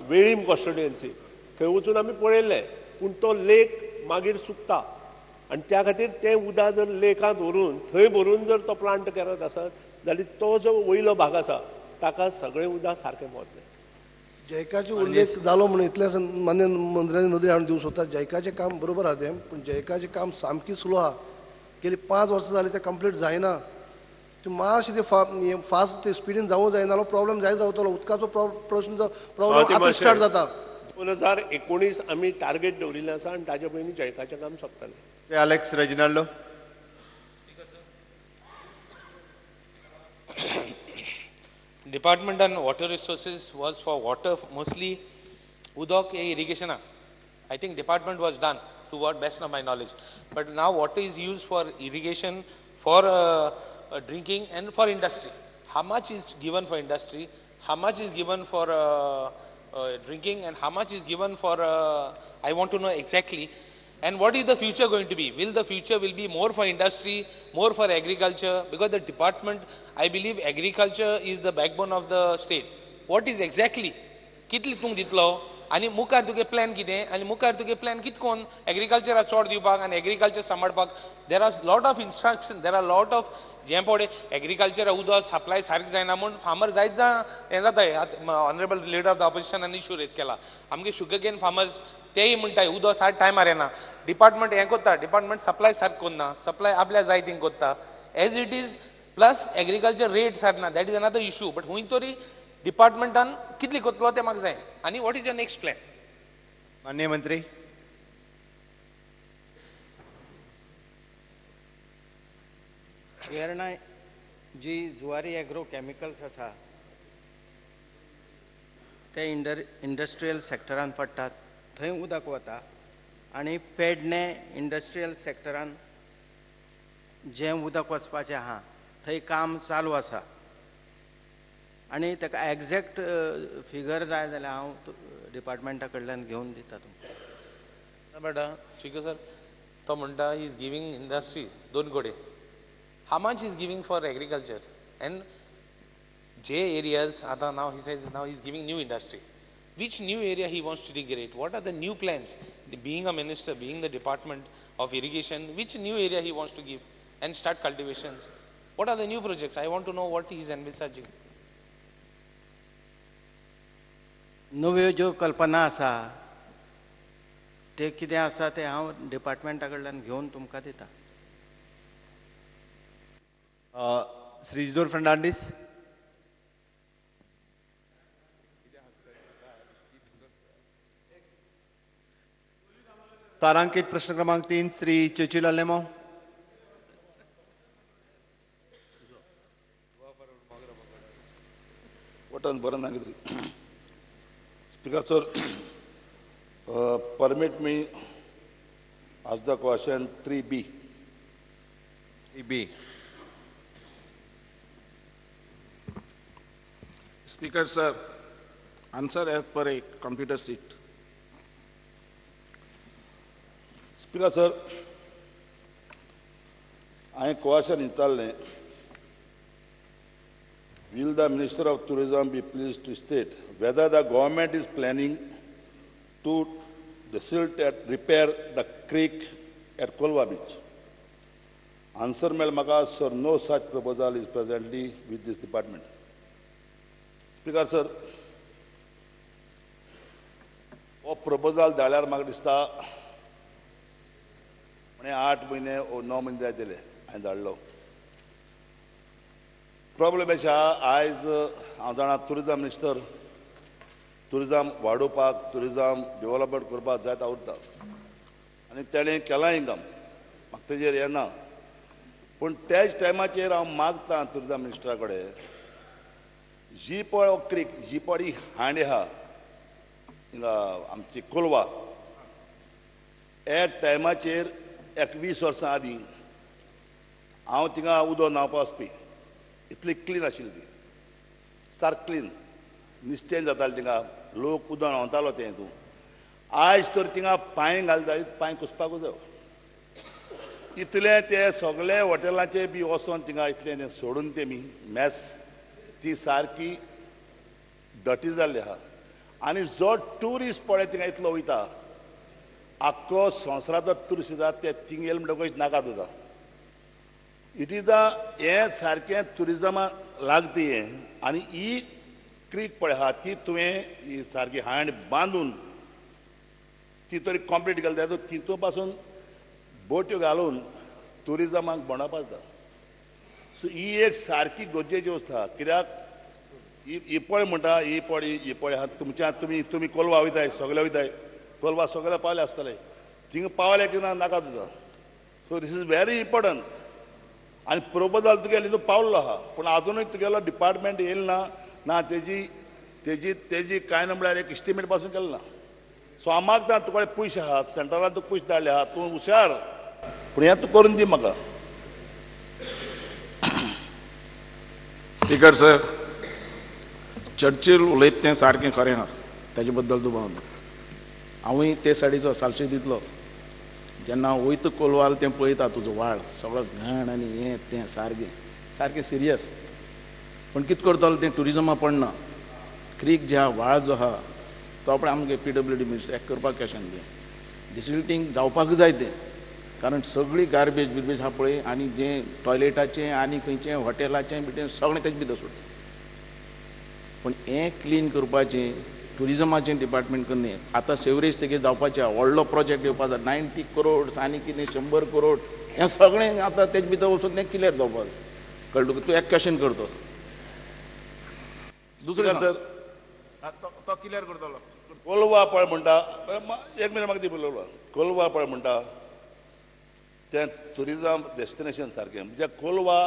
वेळीम कॉन्स्टिट्युएन्सी, थंय वचून आमी पळयल्लें, पूण तो लेक मागीर सुकता आनी त्या खातीर तें उदक जर लेकांत व्हरून थंय भरून जर तो प्लांट करत आसत जाल्यार तो जो वयलो भाग आसा ताका सगळें उदक सारकें पावतलें. जैकाचो उल्लेख जालो म्हणून इतलेंच मान्य मंत्र्यांनी नदरे हाडून दिवंक सोदता. जैकाचें काम बरोबर आहा तें, पूण जैकाचें काम सामकें स्लो आहा. गेली 5 वर्सां जालीं तें कंप्लीट जायना. ती मातशें तें फास्ट ते स्पिडीन जावूं जायना, प्रॉब्लम जायत रावतलो. उदकाचो प्रश्न प्रॉब्लम आतां स्टार्ट जाता. 2019 आमी टार्गेट दवरिल्लें आसा आनी ताजे पयलीं जैकाचें काम सोंपतलें. Alex Reginaldo. Department on water resources was for water mostly उदक हे इरिगेशना. I think department was done to what best of my knowledge. But now water is used for irrigation, for drinking and for industry. How much is given for industry, how much is given for drinking and how much is given for, I want to know exactly. And what is the future going to be? Will the future will be more for industry, more for agriculture? Because the department, I believe agriculture is the backbone of the state. What is exactly? Kitli tung ditlo? आनी मुखार तुगे plan कितें आनी मुखार तुगे plan कितें कोन्न एग्रीकल्चराक चड दिवपाक आनी एग्रीकल्चर सांबाळपाक there are lot of instruction, there are lot of जें पळय एग्रीकल्चराक उदक सप्लाय सारकें जायना म्हूण फार्मर जायत जाण हें जाता. Honourable leader of the opposition issue raise केला. आमगे शुगर केन फार्मर्स तेय म्हणटाय उदक सारकें टायमार येना. डिपार्टमेंट हें कोत्ता, डिपार्टमेंट सप्लाय सारकें कोन्ना, सप्लाय आपल्या जाय थिंग कोत्ता as it is. Plus agriculture rate सारकें ना, that is another issue. But खूंय तरी डिपार्टमेंटान कितली कोतलो तें म्हाका जाय. आनी what is your next plan? माननीय मंत्री. वेर्णा जी जुवारी एग्रो केमिकल्स आसा ते इंडस्ट्रियल सेक्टरान पडटात, थंय उदक वता. आनी पेडणे इंडस्ट्रियल सेक्टरान जें उदक वचपाचें आहा थंय काम चालू आसा. आनी ताका एग्जॅक्ट फिगर जाय जाल्यार हांव डिपार्टमेंटा कडल्यान घेवन दिता तुमकां. बेटा स्पीकर सर, तो म्हणटा he is giving industry 2 crore. How much is giving for agriculture? And J areas आतां now he says now he is giving new industry. Which new area he wants to irrigate? What are the new plans? Being a minister, being the department of irrigation, which new area he wants to give and start cultivations? What are the new projects? I want to know what he is envisaging. नव्यो ज्यो कल्पना आसा ते कितें आसा तें हांव डिपार्टमेंटा कडल्यान घेवन तुमकां दिता. श्री जिजोर फर्नांडीस. तारांकित प्रश्न क्रमांक 3 श्री चेचिल अलेमो. वटन बरं नागरी. Speaker sir, permit me ask the question 3B. 3B. Speaker sir, answer as per a computer sheet. Speaker sir, I question विचारलें, will the Minister of Tourism be pleased to state whether the government is planning to desilt and repair the creek at Colva Beach? Answer मेळ म्हाका, sir, no such proposal is presently with this department. Speaker sir, हो proposal धाडल्यार म्हाका दिसता म्हणे 8 म्हयने ओ 9 म्हयने जाय दिले हांवें धाडलो. प्रॉब्लेम अशें आहा, आयज हांव जाणा टुरिजम मिनिस्टर टुरिजम वाडोवपाक, टुरिजम डेवलपमेंट करपाक जायत आवडटा आनी तेणें केलांय काम, म्हाका तेजेर हें ना. पूण त्याच टायमाचेर हांव मागता टुरिजम मिनिस्टरा कडेन, जी पळय क्रीक, जी पळय ही हांड आहा हिंगा आमची कोलवा, एक टायमाचेर 21 वर्सां आदीं हांव थिंगा उदक न्हांवपाक वचपी, इतली क्लीन आशिल्ली ती, सारकें क्लीन, निस्तें जातालें थिंगा, लोक उदक न्हांवतालो तें हितून. आयज तर थिंगा पांय घालता, पांय कुसपाकूच जायो इतलें ते सगळे हॉटेलाचे बी वचोन थिंगा इतलें तें सोडून तेमी मॅस ती सारकी डटी जाल्ली आहा. आनी जो ट्युरिस्ट पळय थिंगा इतलो वयता, आख्खो संवसाराचो ट्युरिस्ट येता, ते थिंग येयले म्हणटकूच नाका तुका. It is a हें सारकें ट्युरिजमाक लागता हें. आनी ही क्रीक पळय आहा ती तुवें ही सारकी हांड बांदून ती तरी कंप्लीट केली जाय, तितू पासून बोट्यो घालून ट्युरिजमाक भोंवडावपाक जाता. सो ही एक सारकी गरजेची वस्त आहा. कित्याक ही पळय म्हणटा, ही पळय ही पळय आहा तुमच्या, तुमी तुमी कोलवा वयताय, सगळे वयताय कोलवा, सगळे पावले आसतले, थिंगा पावले की ना नाका तुका. So this is very important. आनी प्रपोजल तुगेलो हितून पावल्लो आहा, पूण आजुनूय तुगेलो डिपार्टमेंट येयलो ना ना तेजी तेजी तेजी कांय ना म्हळ्यार एक इस्टिमेट पासून केलें ना. सो हांव मागता तुका पयशे आहा, सेंट्रलान तुका पयशे धाडले आहा, तूं हुशार, पूण हें तूं करून दी म्हाका. स्पीकर सर, चर्चील उलयत तें सारकें खरें आहा, ताजे बद्दल दुबाव ना. हांवूय ते सायडीचो सालशी दितलो. जेन्ना वयता कोलवाल तें पळयता तुजो वाळ सगळो घाण आनी हें तें सारकें सारकें सिरियस. पूण कितें करतलो तें ट्युरिजमा पडना. क्रीक जे आहा, वाळ जो आहा तो आपणें आमगे PWD minister एक करपाक कशें तें डिसिल्टींग जावपाक जाय तें, कारण सगळी गार्बेज बिर्बेज आहा पळय आनी जें टॉयलेटाचें आनी खंयचें हॉटेलाचें बिटें सगळें तेजे भितर सोडटा. पूण हें क्लीन करपाचें ट्युरिजमाचें डिपार्टमेंट करने. आतां सेवरेज तेगे जावपाचें आहा, व्हडलो प्रोजेक्ट येवपाचो 90 करोड आनी कितें 100 करोड, हें सगळें आतां तेजे भितर वचून तें क्लियर जावपाक कळ्ळें तुका. तूं एक क्वेश्चन करतो दुसरें सर तो क्लियर करतलो. कोलवा पळ म्हणटा, एक मिनट म्हाका दी कोलवा. कोलवा पळ म्हणटा तें ट्युरिजम डेस्टिनेशन सारकें, म्हणजे कोलवा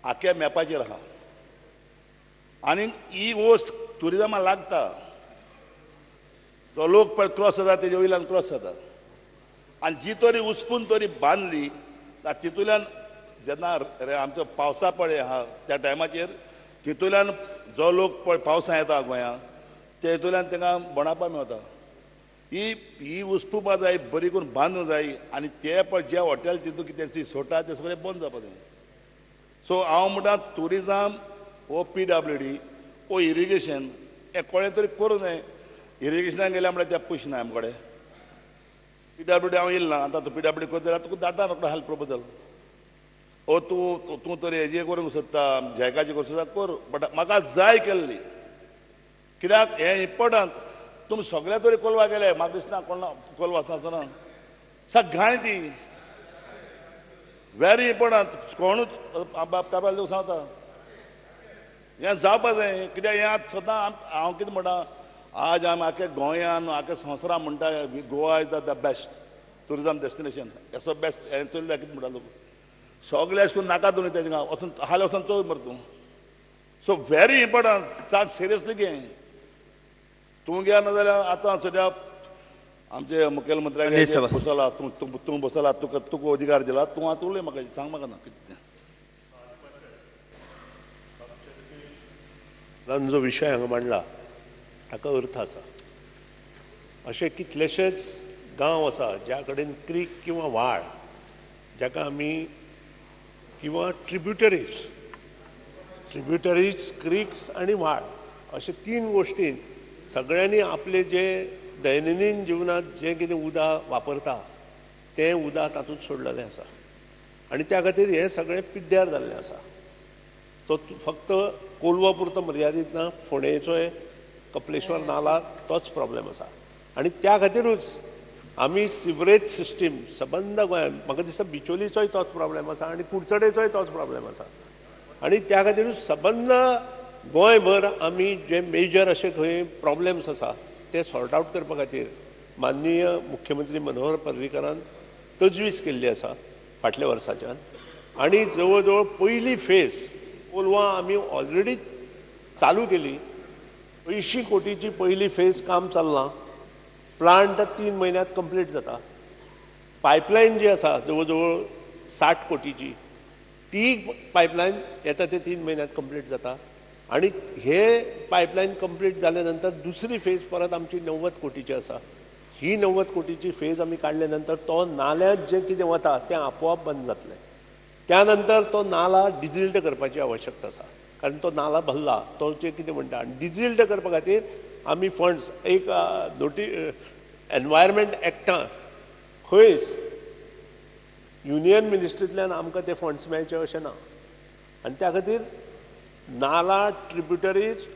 आख्या मॅपाचेर आहा आनी ही वस्त ट्युरिजमा लागता. जो लोक पळय क्रॉस जाता तेजे वयल्यान क्रॉस जाता आनी जी तरी उस्पून तरी बांदली तितूंतल्यान जेन्ना आमचो पावसा पळय आहा त्या टायमाचेर तितूंतल्यान जो लोक पळय पावसा येता गोंयांत तेतूंतल्यान तांकां बोणापा मेवता. ही ही उस्पुपा जाय, बरी करून बांदूंक जाय आनी ते पळय जे हॉटेल तितून कितें रिसोर्टां ते सगळें बंद जावपा जाय. सो हांव म्हणटा ट्युरिजम ओ PWD ओ इरिगेशन हें कोणें तरी करूं नये. इरिगेशनाक गेल्या म्हळ्यार त्या पयशे ना आमचे कडेन. PWD हांव येयला ना, आतां तूं PWD करता जाल्यार तुका धाडटा रोकडो हेल्प प्रपोजल. ओ तूं तूं तर हेजें करूंक सोदता, जॅकाचें करूंक सोदता, कर, बट म्हाका जाय केल्ली, कित्याक हें इम्पोर्टंट. तुमी सगळ्या तरी कोलवा गेले, म्हाका दिसना कोण कोलवा आसतना सगळ्यांनी ती व्हेरी इम्पोर्टंट. कोणूच बाब काबाल दिवं सांगता हें जावपा जाय, कित्याक हें आतां सदां हांव कितें म्हणटा, आज आमी आख्या गोंयान आख्या संवसारान म्हणटा Goa is the best tourism destination. असो बेस्ट हें चल्ल्या कितें म्हणटा लोक सगळे अशें करून नाका दोन थिंगा वचून हाले वचून चोय मरे तूं. सो व्हेरी इम्पोर्टंट, सांग सिरियसली घे तूं घे, ना जाल्यार आतां सद्या आमचे मुखेलमंत्र्याक बसला तूं तूं बसला, तुका तुका अधिकार दिला, तूं आतां उलय म्हाका सांग म्हाका ना कितें. जो विशय हांगा मांडला ताका अर्थ आसा. अशे कितलेशेच गांव आसा ज्या कडेन क्रीक किंवा व्हाळ जाका आमी किंवा ट्रिब्युटरीज ट्रिब्युटरीज क्रिक्स आनी व्हाळ अशे तीन गोश्टीन सगळ्यांनी आपले जे दैनंदीन जिवनांत जें कितें उदक वापरता तें उदक तातूंत सोडलेलें आसा आनी त्या खातीर हें सगळें पिड्ड्यार जाल्लें आसा. तो फक्त कोलवा पुरतो मर्यादीत ना, फोंडेचोय कपलेश्वर नाला तोच प्रॉब्लेम आसा आनी त्या खातीरूच आमी सिवरेज सिस्टीम सबंद गोंयांत म्हाका दिसता बिचोलीचोय तोच प्रॉब्लेम आसा आनी कुडचडेचोय तोच प्रॉब्लेम आसा आनी त्या खातीरूच सबंद गोंयभर आमी जे मेजर अशे खंय प्रॉब्लेम्स आसा ते सॉर्ट आवट करपा खातीर माननीय मुख्यमंत्री मनोहर पर्रीकरान तजवीज केल्ली आसा फाटल्या वर्साच्यान आनी जवळ जवळ पयली फेज कोलवा आमी ऑलरेडी चालू केली. 80 कोटीची पयली फेज काम चल्लां, प्लांट 3 म्हयन्यांत कंप्लीट जाता. पायपलायन जी आसा जवळ जवळ 60 कोटीची ती पायपलायन येता ते 3 म्हयन्यांत कंप्लीट जाता आनी हे पायपलायन कंप्लीट जाल्या नंतर दुसरी फेज परत आमची 90 कोटीची आसा. ही 90 कोटीची फेज आमी काडल्या नंतर तो नाल्यांत जें कितें वता तें आपोआप बंद जातलें. त्या नंतर तो नाला डिजिल्ट करपाची आवश्यकता आसा, कारण तो नाला भरला तो जे कितें म्हणटा आनी डिजिल्ट करपा खातीर आमी फंड्स एक नोटी एनवायरमेंट एक्टान खंयच युनियन मिनिस्ट्रींतल्यान आमकां ते फंड्स मेळचे अशें ना आनी त्या खातीर नाला ट्रिब्युटरीज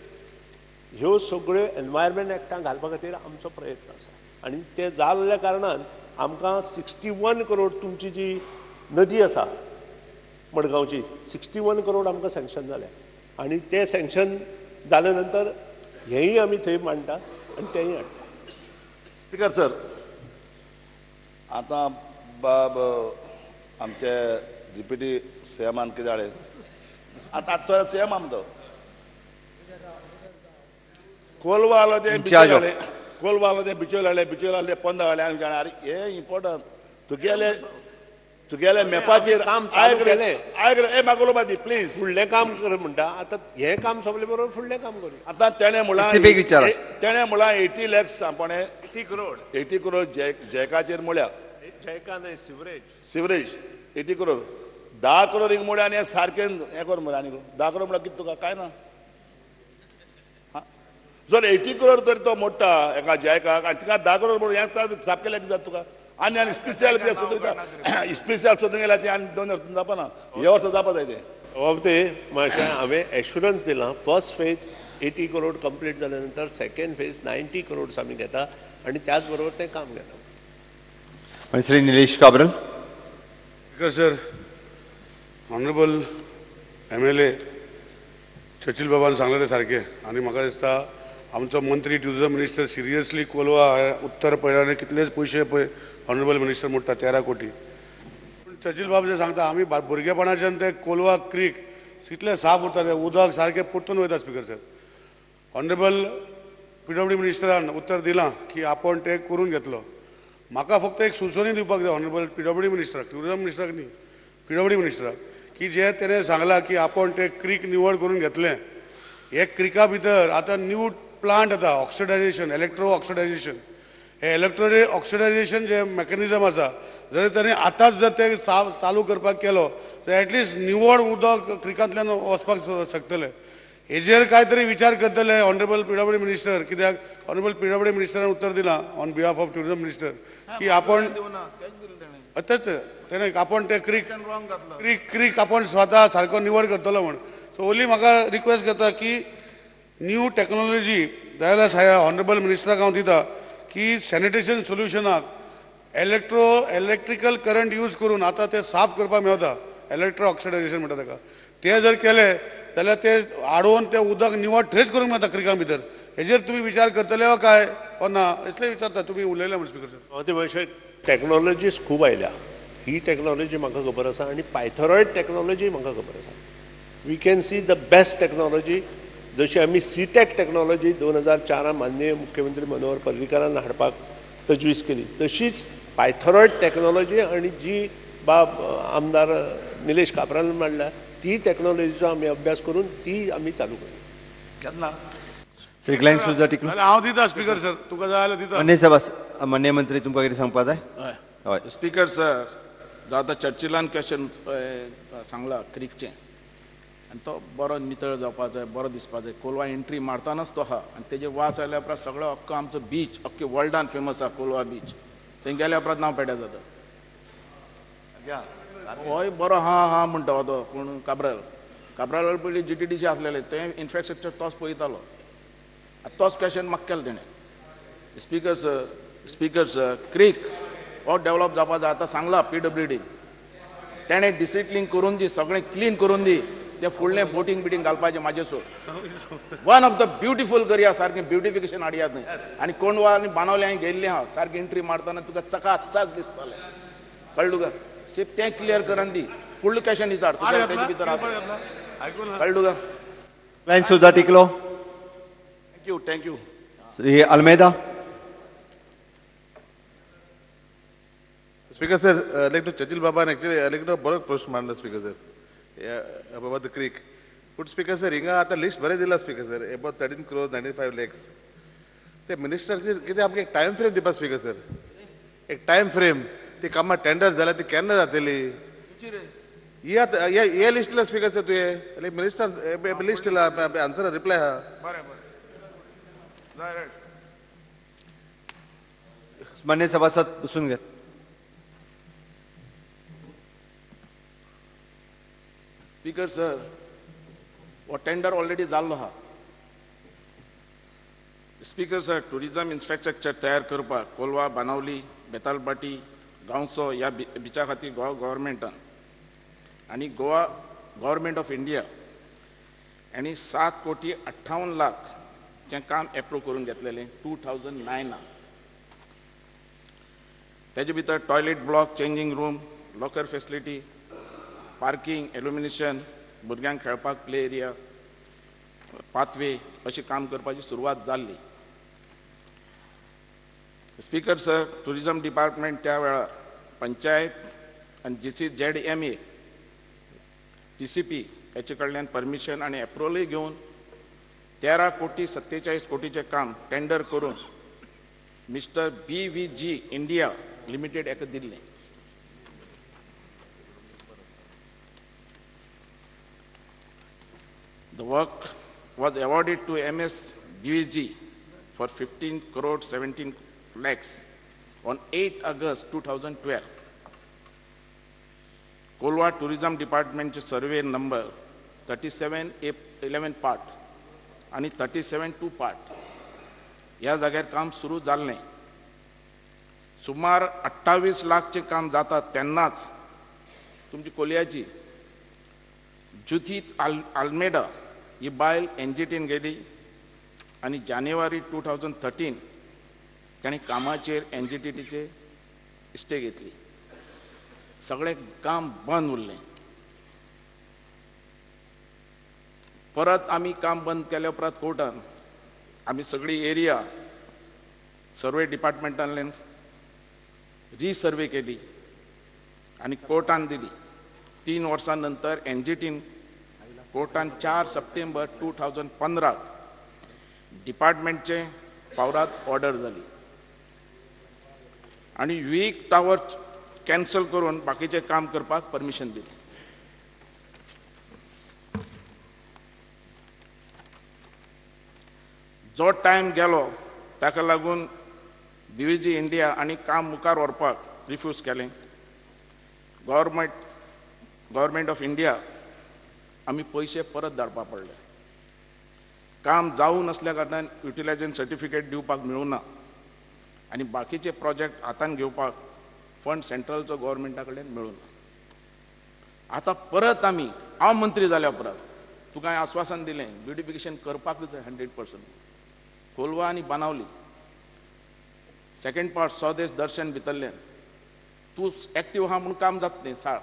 ह्यो सगळ्यो एनवायरमेंट एक्टान घालपा खातीर आमचो प्रयत्न आसा आनी ते जाल्ल्या कारणान आमकां 61 करोड तुमची जी नदी आसा मडगांवची 61 करोड आमकां सँक्शन जाल्या आनी ते सँक्शन जाल्या नंतर हेंय आमी थंय मांडटा आनी तेंय हाडटा. स्पीकर सर, आतां बाब आमचे डिप्युटी सीएमान कितें जालें, आतां आतां सीएम आमचो कोलवा आलो ते बिचोले आले, कोलवा आलो ते बिचोले आले, बिचोले आले पोंदा आले. आनी जाणा अरे हे इम्पॉर्टंट तुगेले तुगेले मॅपाचेर आयक रे, आयक रे, ए म्हाका उलोवपा दी प्लीज. फुडलें काम कर म्हणटा, आतां हें काम सोंपले बरोबर फुडलें काम करूया. आतां तेणें म्हणलां, तेणें म्हणलां 80 लॅक्स आपणें 80 करोड 80 करोड जॅकाचेर म्हळ्या, जॅका न्हय सिवरेज, सिवरेज 80 करोड, 10 करोड एक म्हळ्या. आनी सारकें हें कर मरे, आनी 10 करोड म्हळ्यार कितें तुका कांय ना. जर 80 करोड तर तो मोडटा एका जॅकाक, आनी तिका 10 करोड म्हणून हें साफ केल्यार कितें जाता तुका? आनी आनी स्पेशल कितें सोदूंक स्पेशल सोदूंक गेल्यार तें आनी 2 वर्सां जावपा ना, हे वर्सा जावपा जाय तें. ते मातशें हांवें एश्युरन्स दिलां, फर्स्ट फेज 80 करोड कंप्लीट जाल्या नंतर सेकंड फेज 90 करोड्स आमी घेता आनी त्याच बरोबर तें काम घेता. आनी Shri Nilesh Cabral. Speaker sir, honourable MLA Churchill बाबान सांगलें तें सारकें. आनी म्हाका दिसता आमचो मंत्री ट्युरिजम मिनिस्टर सिरियसली कोलवा उत्तर पळयल्यार कितलेच पयशे पळय ऑनरेबल मिनिस्टर म्हणटा 13 कोटी. पूण चर्चिल बाब जे सांगता आमी भुरगेपणाच्यान ते कोलवा क्रीक कितलें साफ उरता, तें उदक सारकें परतून वयता. स्पिकर सर, ऑनरेबल PWD मिनिस्टरान उत्तर दिलां की आपूण तें करून घेतलो. म्हाका फक्त एक सुचोवणी दिवपाक जाय ऑनरेबल PWD मिनिस्टराक, ट्युरिजम मिनिस्टराक न्ही, PWD मिनिस्टराक, की जे तेणें सांगलां की आपूण तें क्रीक निवळ करून घेतलें, हे क्रिका भितर आतां न्यू प्लांट येता ऑक्सिडायझेशन, इलेक्ट्रो ऑक्सिडायझेशन. हे इलेक्ट्रो ऑक्सिडायझेशन जे मॅकॅनिजम आसा, जर ताणें आतांच जर तें चालू करपाक केलो जाल्यार एटलिस्ट निवळ उदक क्रिकांतल्यान वचपाक शकतलें. हेजेर कांय तरी विचार करतले ऑनरेबल PWD minister, कित्याक ऑनरेबल PWD मिनिस्टरान उत्तर दिलां on behalf of tourism minister की आपण तेच तेणें आपूण ते क्रीक क्रीक क्रीक आपूण स्वता सारको निवळ करतलो म्हण. सो ओनली म्हाका रिक्वेस्ट करता की न्यू टॅक्नोलॉजी जाल्यार ऑनरेबल मिनिस्टराक हांव दिता की सॅनिटेशन सोल्युशनाक इलेक्ट्रिकल करंट यूज करून आतां तें साफ करपाक मेळटा, इलेक्ट्रो ऑक्सिडायझेशन म्हणटा ताका. तें जर केलें जाल्यार तें आडोवन तें उदक निवळ थंयच करूंक मेळटा क्रिकां भितर. हेजेर तुमी विचार करतले वा काय वा ना इसलें विचारता, तुमी उलयले म्हण स्पिकर सर. ते मातशें टॅक्नोलॉजीज खूब आयल्या, ही टॅक्नोलॉजी म्हाका खबर आसा आनी पायथरॉयड टॅक्नोलॉजी म्हाका खबर आसा. We can see the best technology. जशी आमी सीटॅक टॅक्नोलॉजी 2004 माननीय मुख्यमंत्री मनोहर पर्रीकारान हाडपाक तजवीज केली, तशीच पायथरॉयड टॅक्नोलॉजी आनी जी बाब आमदार निलेश काब्रान मांडल्या ती टॅक्नोलॉजीचो आमी अभ्यास करून ती आमी चालू करूया. श्री ग्लॅन सुजा टिकलो. हांव दिता स्पिकर सर, तुका जाय जाल्यार दिता. मान्य सभा, मान्य मंत्री तुमकां कितें सांगपा जाय? हय स्पिकर सर, आतां चर्चिलान क्वेश्चन सांगला क्रिकचें, आनी तो बरो नितळ जावपा जाय, बरो दिसपा जाय. कोलवा एंट्री मारतानाच तो आहा आनी तेजेर वास आयल्या उपरांत सगळो अख्खो आमचो बीच, अख्खे वर्ल्डान फेमस आहा कोलवा बीच, थंय गेल्या उपरांत नांव पेड्यार जाता. होय बरो हा हा म्हणटा हो तो, पूण काब्राल काब्राल पयलीं GTDC आसलेलें, तें इन्फ्रास्ट्रक्चर तोच पळयतालो, तोच क्वेश्चन म्हाका केलो तेणें. Speaker sir, speaker sir, creek हो डेवलप जावपा जाय. आतां सांगलां PWD तेणें डिसिप्लीन करून दी, सगळें क्लीन करून दी, तें फुडलें बोटींग बिटींग घालपाचें म्हाजें सोड. वन ऑफ the beautiful करया, सारकें ब्युटिफिकेशन हाडया थंय. आनी कोंडवा आनी बानावले हांवें गेल्लें आहा, सारकें एंट्री मारतना तुका चकाचक दिसतालें, कळ्ळें तुका? सेफ तें क्लियर करून दी, फुडलें क्वेश्चन विचार तुज्या तेजे भितर कळ्ळें तुका? ग्लॅन सुजा टिकलो. Thank you, thank you. Shri Almeida. Speaker sir, like to Churchill बाबान एक्चुअली लायक टू बरो प्रश्न मांडलो speaker sir about the creek. पूण स्पिकर सर हिंगा आतां लिस्ट बरें दिलां speaker sir, about 13 crore 95 lakhs. ते मिनिस्टर कितें आमकां एक टायम फ्रेम दिवपा स्पिकर सर, एक टायम फ्रेम, ती कामां टेंडर जाल्यार ती केन्ना जातली? ही आतां हे लिस्ट दिला स्पिकर सर तुवें, लायक मिनिस्टर लिस्ट दिला, आन्सर रिप्लाय आहा. मान्य सभासद बसून घेत. स्पिकर सर, हो टेंडर ऑलरेडी जाल्लो आहा. स्पिकर सर, टुरिजम इन्फ्रास्ट्रक्चर तयार करपाक कोलवा, बानावली, बेतालबाटी, गांवसो ह्या बिचा खातीर गोवा गव्हर्मेंटान आनी गोवा गव्हर्मेंट ऑफ इंडिया आनी 7 कोटी 58 लाखचें काम एप्रूव करून घेतलेलें 2009. तेजे भितर toilet block, changing room, locker facility, parking, illumination, भुरग्यांक खेळपाक प्ले एरिया, पाथवे अशें काम करपाची सुरवात जाल्ली. स्पीकर सर, टुरिजम डिपार्टमेंट त्या वेळार पंचायत आनी GCZMA TCP हेचे कडल्यान परमिशन आनी एप्रुवलूय घेवन 13 कोटी 47 कोटीचें काम टेंडर करून मिस्टर BVG India limited हेका दिल्लें. The work was awarded to MS BVG for 15 crore 17 lakhs on 8 August 2012. Colva Tourism Department survey number 37A11 part आणि 37-2 part ह्या जाग्यार काम सुरू जाल्लें. सुमार 28 लाखचें काम जाता तेन्नाच तुमची कोलयाची जुथीत आल्मेडा ही बायल एनजीटीन गेली आनी जानेवारी 2013 ताणें कामाचेर एनजीटीचे स्टे घेतली. सगळें काम बंद उरलें. परत आमी काम बंद केल्या उपरांत कोर्टान आमी सगळी एरिया सर्वे डिपार्टमेंटांतल्यान रिसर्वे केली आनी कोर्टान दिली. 3 वर्सां नंतर एनजीटीन कोर्टान 4 सप्टेंबर 2015 डिपार्टमेंटचे पावरात ऑर्डर जाली आनी वीक टावर कॅन्सल करून बाकीचें काम करपाक परमिशन दिलें. जो टायम गेलो ताका लागून बीव्हीजी इंडिया आनी काम मुखार व्हरपाक रिफ्यूज केलें. गव्हर्मेंट ऑफ इंडिया आमी पयशे परत धाडपा पडले. काम जावं नासल्या कारणान युटिलायझेशन सर्टिफिकेट दिवपाक मेळूना आनी बाकीचे प्रोजेक्ट हातान घेवपाक फंड सेंट्रलचो गव्हर्मेंटा कडेन मेळूना. आतां परत आमी, हांव मंत्री जाल्या उपरांत तुका हांवें आस्वासन दिलें ब्युटिफिकेशन करपाकूच जाय 100%. कोलवा आनी बानावली सेकंड पार्ट स्वदेश दर्शन भितरल्यान तूं एक्टीव आहा म्हूण काम जाता न्ही साळ.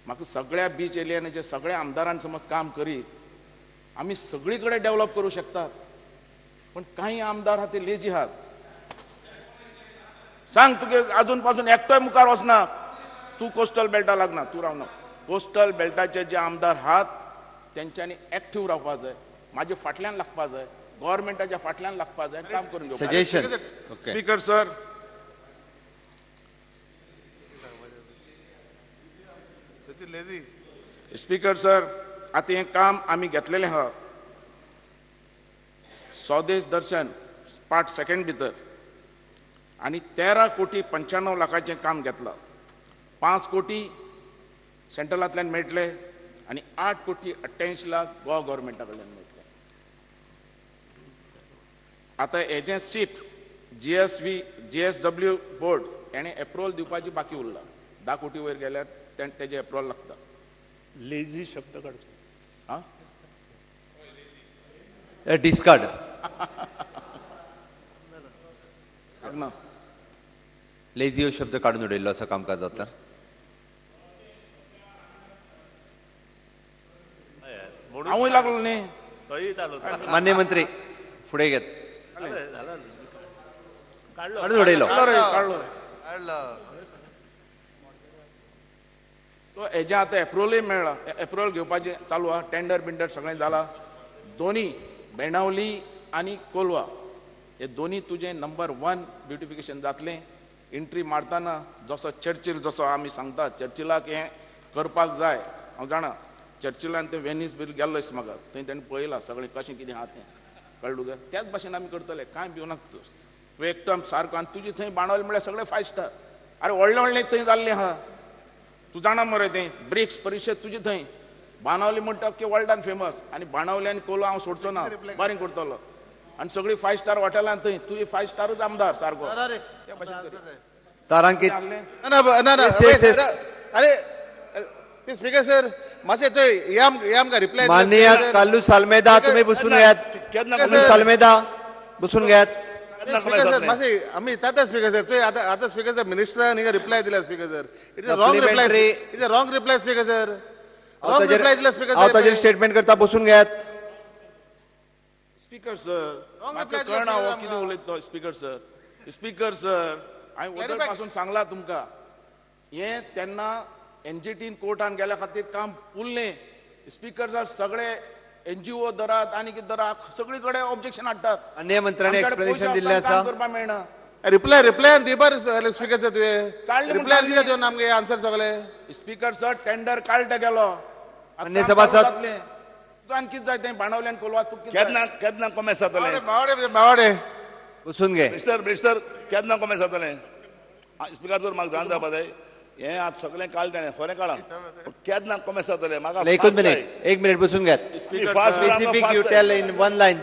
म्हाका सगळ्या बीच एरियाचे सगळ्या आमदारान समज काम करीत आमी सगळी कडेन डेव्हलप करूं शकतात, पण कांय आमदार आहा ते लेजी आहात. सांग तुगे अजून पासून एकटोय मुखार वचना, तूं कोस्टल बेल्टा लागना, तूं रावना. कोस्टल बेल्टाचे जे आमदार आहात तेंच्यांनी एक्टीव रावपा जाय, म्हाजे फाटल्यान लागपा जाय, गव्हर्मेंटाच्या फाटल्यान लागपा जाय, काम करून घेवपाक. Suggestion speaker sir, speaker sir, आतां हें काम आमी घेतलेलें आहा स्वदेश दर्शन पार्ट सेकंड भितर आनी 13 कोटी 95 लाखाचें काम घेतलां. 5 कोटी सेंट्रलांतल्यान मेळटले आनी 8 कोटी 88 लाख गोवा गव्हर्मेंटा कडल्यान मेळटले. आतां हेजें सीट GSW board हेणें एप्रुवल दिवपाची बाकी उरला. 10 कोटी वयर गेल्यार तेजें एप्रुवल लागता. लेझी शब्द काडचो आं, डिस्कार्ड ना, लेझी हो शब्द काडून उडयल्लो असो कामकाजांतल्यान. हांवूय लागलो न्ही. मान्य मंत्री फुडें घेत काडून उडयलो. सो हेजें आतां एप्रुवलूय मेळ्ळा, एप्रुवल घेवपाचें चालू आहा, टेंडर बिंडर सगळें जालां. दोनी बेणावली आनी कोलवा हे दोनी तुजें नंबर 1 ब्युटिफिकेशन जातलें. एंट्री मारतना जसो चर्चिल जसो आमी सांगता चर्चिलाक हें करपाक जाय, हांव जाणा चर्चिलान ते वेनीस बील गेल्लो दिसता म्हाका, थंय तेणें पळयलां सगळें कशें कितें आहा तें, कळ्ळें तुका. त्याच भाशेन आमी करतले, कांय भिवनाका तूं, तूं एकदम सारको. आनी तुजी थंय बाणावली म्हळ्यार सगळें 5 स्टार. आरे व्हडलें व्हडलें थंय जाल्लें आहा, तूं जाणा मरे तें ब्रिक्स परिशद तुजी थंय बाणावली म्हणटा की वर्ल्डान फेमस. आनी बाणावली आनी कोलो हांव सोडचो ना, बरें करतलो. आनी सगळीं 5 स्टार हॉटेलां थंय, तुजी 5 स्टारूच आमदार सारको. त्या भाशेन तारांकीत. अरे स्पीकर सर, मातशें हे आमकां रिप्लाय. माननीय कार्लुस आल्मेदा तुमी बसून घेयात. कार्लुस आल्मेदा बसून घेयात. स्पीकर सर, मातशें आमी जाता स्पीकर सर. तुवें आतां आतां स्पीकर सर मिनिस्टरान हिंगा रिप्लाय दिला speaker sir. It is a wrong reply, it is a wrong reply speaker sir. हांव ताजेर स्टेटमेंट करता, बसून घेयात. स्पीकर सर, म्हाका कळना हो कितें उलयता तो. स्पीकर सर, स्पीकर सर, हांवें वदळ पासून सांगला तुमकां, हें तेन्ना एनजीटीन कोर्टान गेल्या खातीर काम उरलें. स्पीकर सर, सगळे एनजीओ धरात आनी कितें धरात, सगळे कडेन ऑब्जेक्शन हाडटात. अन्य मंत्र्यांनी एक्सप्लेनेशन दिल्लें आसा. करपाक मेळना. रिप्लाय रिप्लाय दिवपा स्पीकर सर, तुवें रिप्लाय दिला तुवें आमगे आन्सर सगळे. स्पीकर सर, टेंडर काडटा गेलो. अन्य सभासद तुका कितें जाय तें बाणावल्यान कोलवा. तूं केन्ना केन्ना कोमेस जातलें? मावाडे बसून घे. मिनिस्टर, मिनिस्टर केन्ना कोमेस जातलें? स्पीकर सर, म्हाका जाण जावपा जाय. हें आतां सगळें काडलें ताणें, खरें काडलां, पूण केन्ना कोमेस जातलें म्हाका? एकूच मिनीट, एक मिनीट बसून घेत. Specific you tell in one line.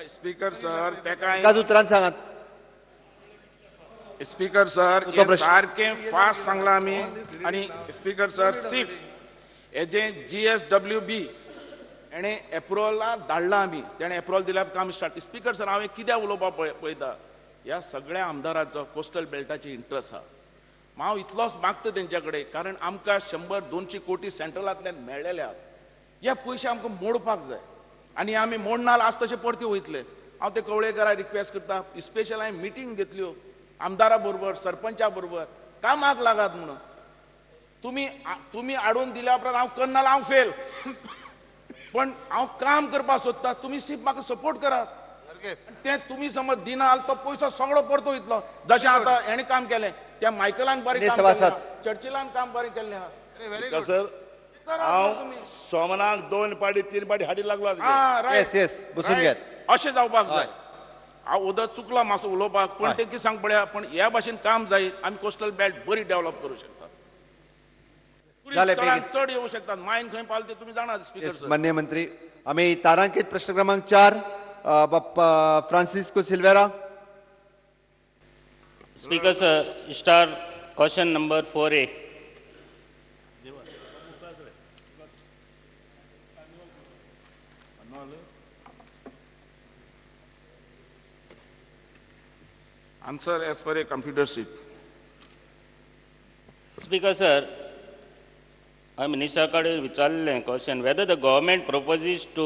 Speaker sir, तेका एकाच उतरान सांगात. स्पीकर सर, सारकें फास्ट सांगलां आमी. आनी स्पीकर सर, सिफ हेजें GSWB हेणें एप्रुवला धाडलां आमी, तेणें एप्रुवल दिल्यार काम स्टार्ट. स्पीकर सर, हांवें कित्याक उलोवपाक पळयता, ह्या सगळ्या आमदाराचो कोस्टल बेल्टाची इंट्रस्ट आसा. हांव इतलोच मागता तेंच्या कडेन, कारण आमकां 100-200 कोटी सेंट्रलांतल्यान मेळ्ळेले आहात. हे पयशे आमकां मोडपाक जाय आनी आमी मोडना आज तशे परते वयतले. हांव ते कवळेकाराक रिक्वेस्ट करता, स्पेशल हांवें मिटींग घेतल्यो आमदारा बरोबर, सरपंचा बरोबर, कामाक लागात म्हणून. तुमी तुमी हाडून दिल्या उपरांत हांव करना, हांव फेल, पण हांव काम करपाक सोदता. तुमी सिर्फ म्हाका सपोर्ट करात. तें तुमी समज दिना जाल्यार तो पयसो सगळो परतो वयतलो. जशें आतां हेणें काम केलें, त्या मायकलान बरें काम केलें, चर्चिलान काम बरें केल्लें आहा. सर, हांव सोमनाक 2 पाटी 3 पाटी हाडी लागलो. येस येस, बसून घेत. अशें जावपाक जाय. हांव उदक चुकला मातसो उलोवपाक, पण तें कितें सांग पळया, पण ह्या भाशेन काम जायत आमी कोस्टल बेल्ट बरी डेव्हलप करूं शकतात, चड येवं शकतात. मायन खंय पावले ते तुमी जाणात. स्पीकर सर, माननीय मंत्री, आमी तारांकीत प्रश्न क्रमांक 4, Francisco Silveira. Speaker sir, star question number 4A. Answer as per a computer sheet. Speaker sir, I minister कडेन विचारलें question whether the government proposes to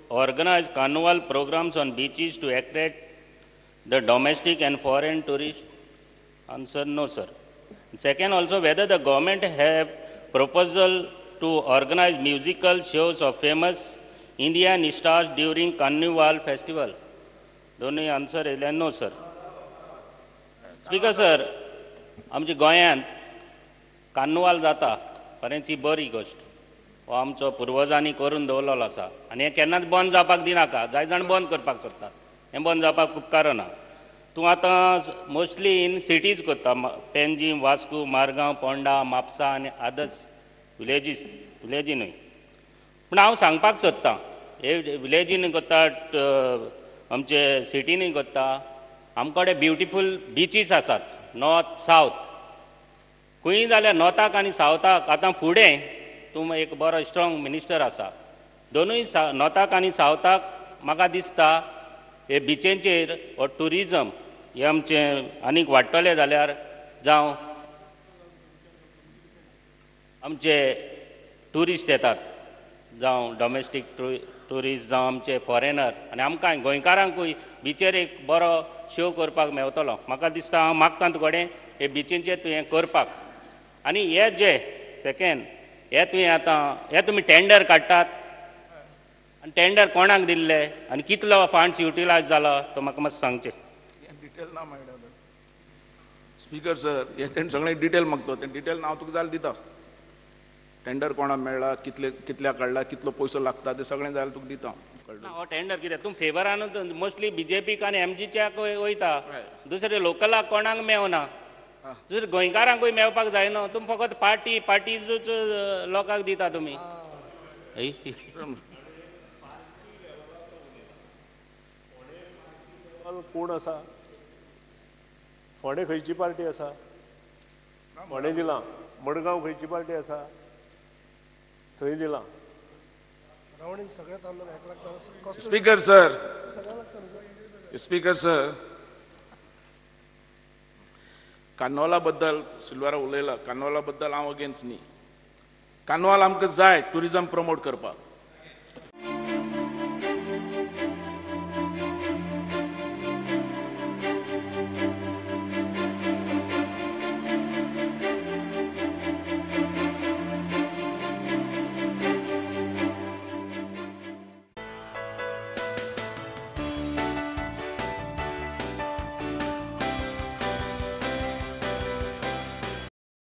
organize carnival programs on beaches to attract the domestic and foreign tourist. Answer no sir. Second also, whether the government have proposal to organize musical shows of famous Indian stars during carnival festival. दोनूय answer येयले no sir. Speaker sir, आमच्या गोंयांत carnival जाता, खरेंच ही बरी गोश्ट, हो आमचो पुर्वजांनी करून दवरलेलो आसा आनी हें केन्नाच बंद जावपाक दिनाका. जाय जाण बंद करपाक सोदतात, हें बंद जावपाक उपकारना. तूं आतां मोस्टली इन सिटीज करता, पेंजीम, वास्को, मारगांव, पोंडा, म्हापसा आनी अदर्स विलेजीस, विलेजीनूय. पूण हांव सांगपाक सोदतां, हे विलेजीनूय करता, आमचे सिटीनूय करता. आमकडे ब्युटिफूल बिचीस आसात, नॉर्थ सावथ खंय जाल्यार नॉर्थाक आनी सावथाक. आतां फुडें तूं एक बरो स्ट्रॉंग मिनिस्टर आसा, दोनूय नॉर्थाक आनी सावथाक म्हाका दिसता हे बिचेंचेर हो ट्युरिजम हे आमचें आनीक वाडटलें जाल्यार, जावं आमचे ट्युरिस्ट येतात, जावं डॉमेस्टीक ट्युरिस्ट, जावं आमचे फॉरेनर, आनी आमकां गोंयकारांकूय बिचेर एक बरो शो करपाक मेवतलो. म्हाका दिसता हांव मागता तुकडे हे बिचींचेर तुवें करपाक. आनी हे जे सेकेंड, हे तुवें आतां हे तुमी टेंडर काडटात आनी टेंडर कोणाक दिल्ले आनी कितलो फंड्स युटिलायज जालो तो म्हाका मातसो सांगचें. डिटेल ना मेळटा स्पीकर सर, हे तेणें सगळें डिटेल मागता, तें डिटेल हांव तुका जाल्यार दिता. टेंडर कोणाक मेळ्ळा, कितले कितल्या काडला, कितलो पयसो लागता, तें सगळें जाल्यार तुका दिता. हो टेंडर कितें तूं फेवरान मोस्टली बीजेपीक आनी एमजीच्याक वयता, दुसरे लोकलाक कोणाक मेवना, दुसरे गोंयकारांकूय मेळपाक जाय न्हू. तुमी फकत पार्टी पार्टीजूच लोकांक दिता तुमी. कोण आसा फोंडें खंयची पार्टी आसा? फोंडें दिलां. मडगांव खंयची पार्टी आसा? थंय दिलां. स्पीकर सर, स्पीकर सर, कार्नवाला बद्दल सिल्वेरा उलयला. कार्नवाला बद्दल हांव अगेन्स्ट न्ही. कार्नवाल आमकां जाय ट्युरिजम प्रमोट करपाक.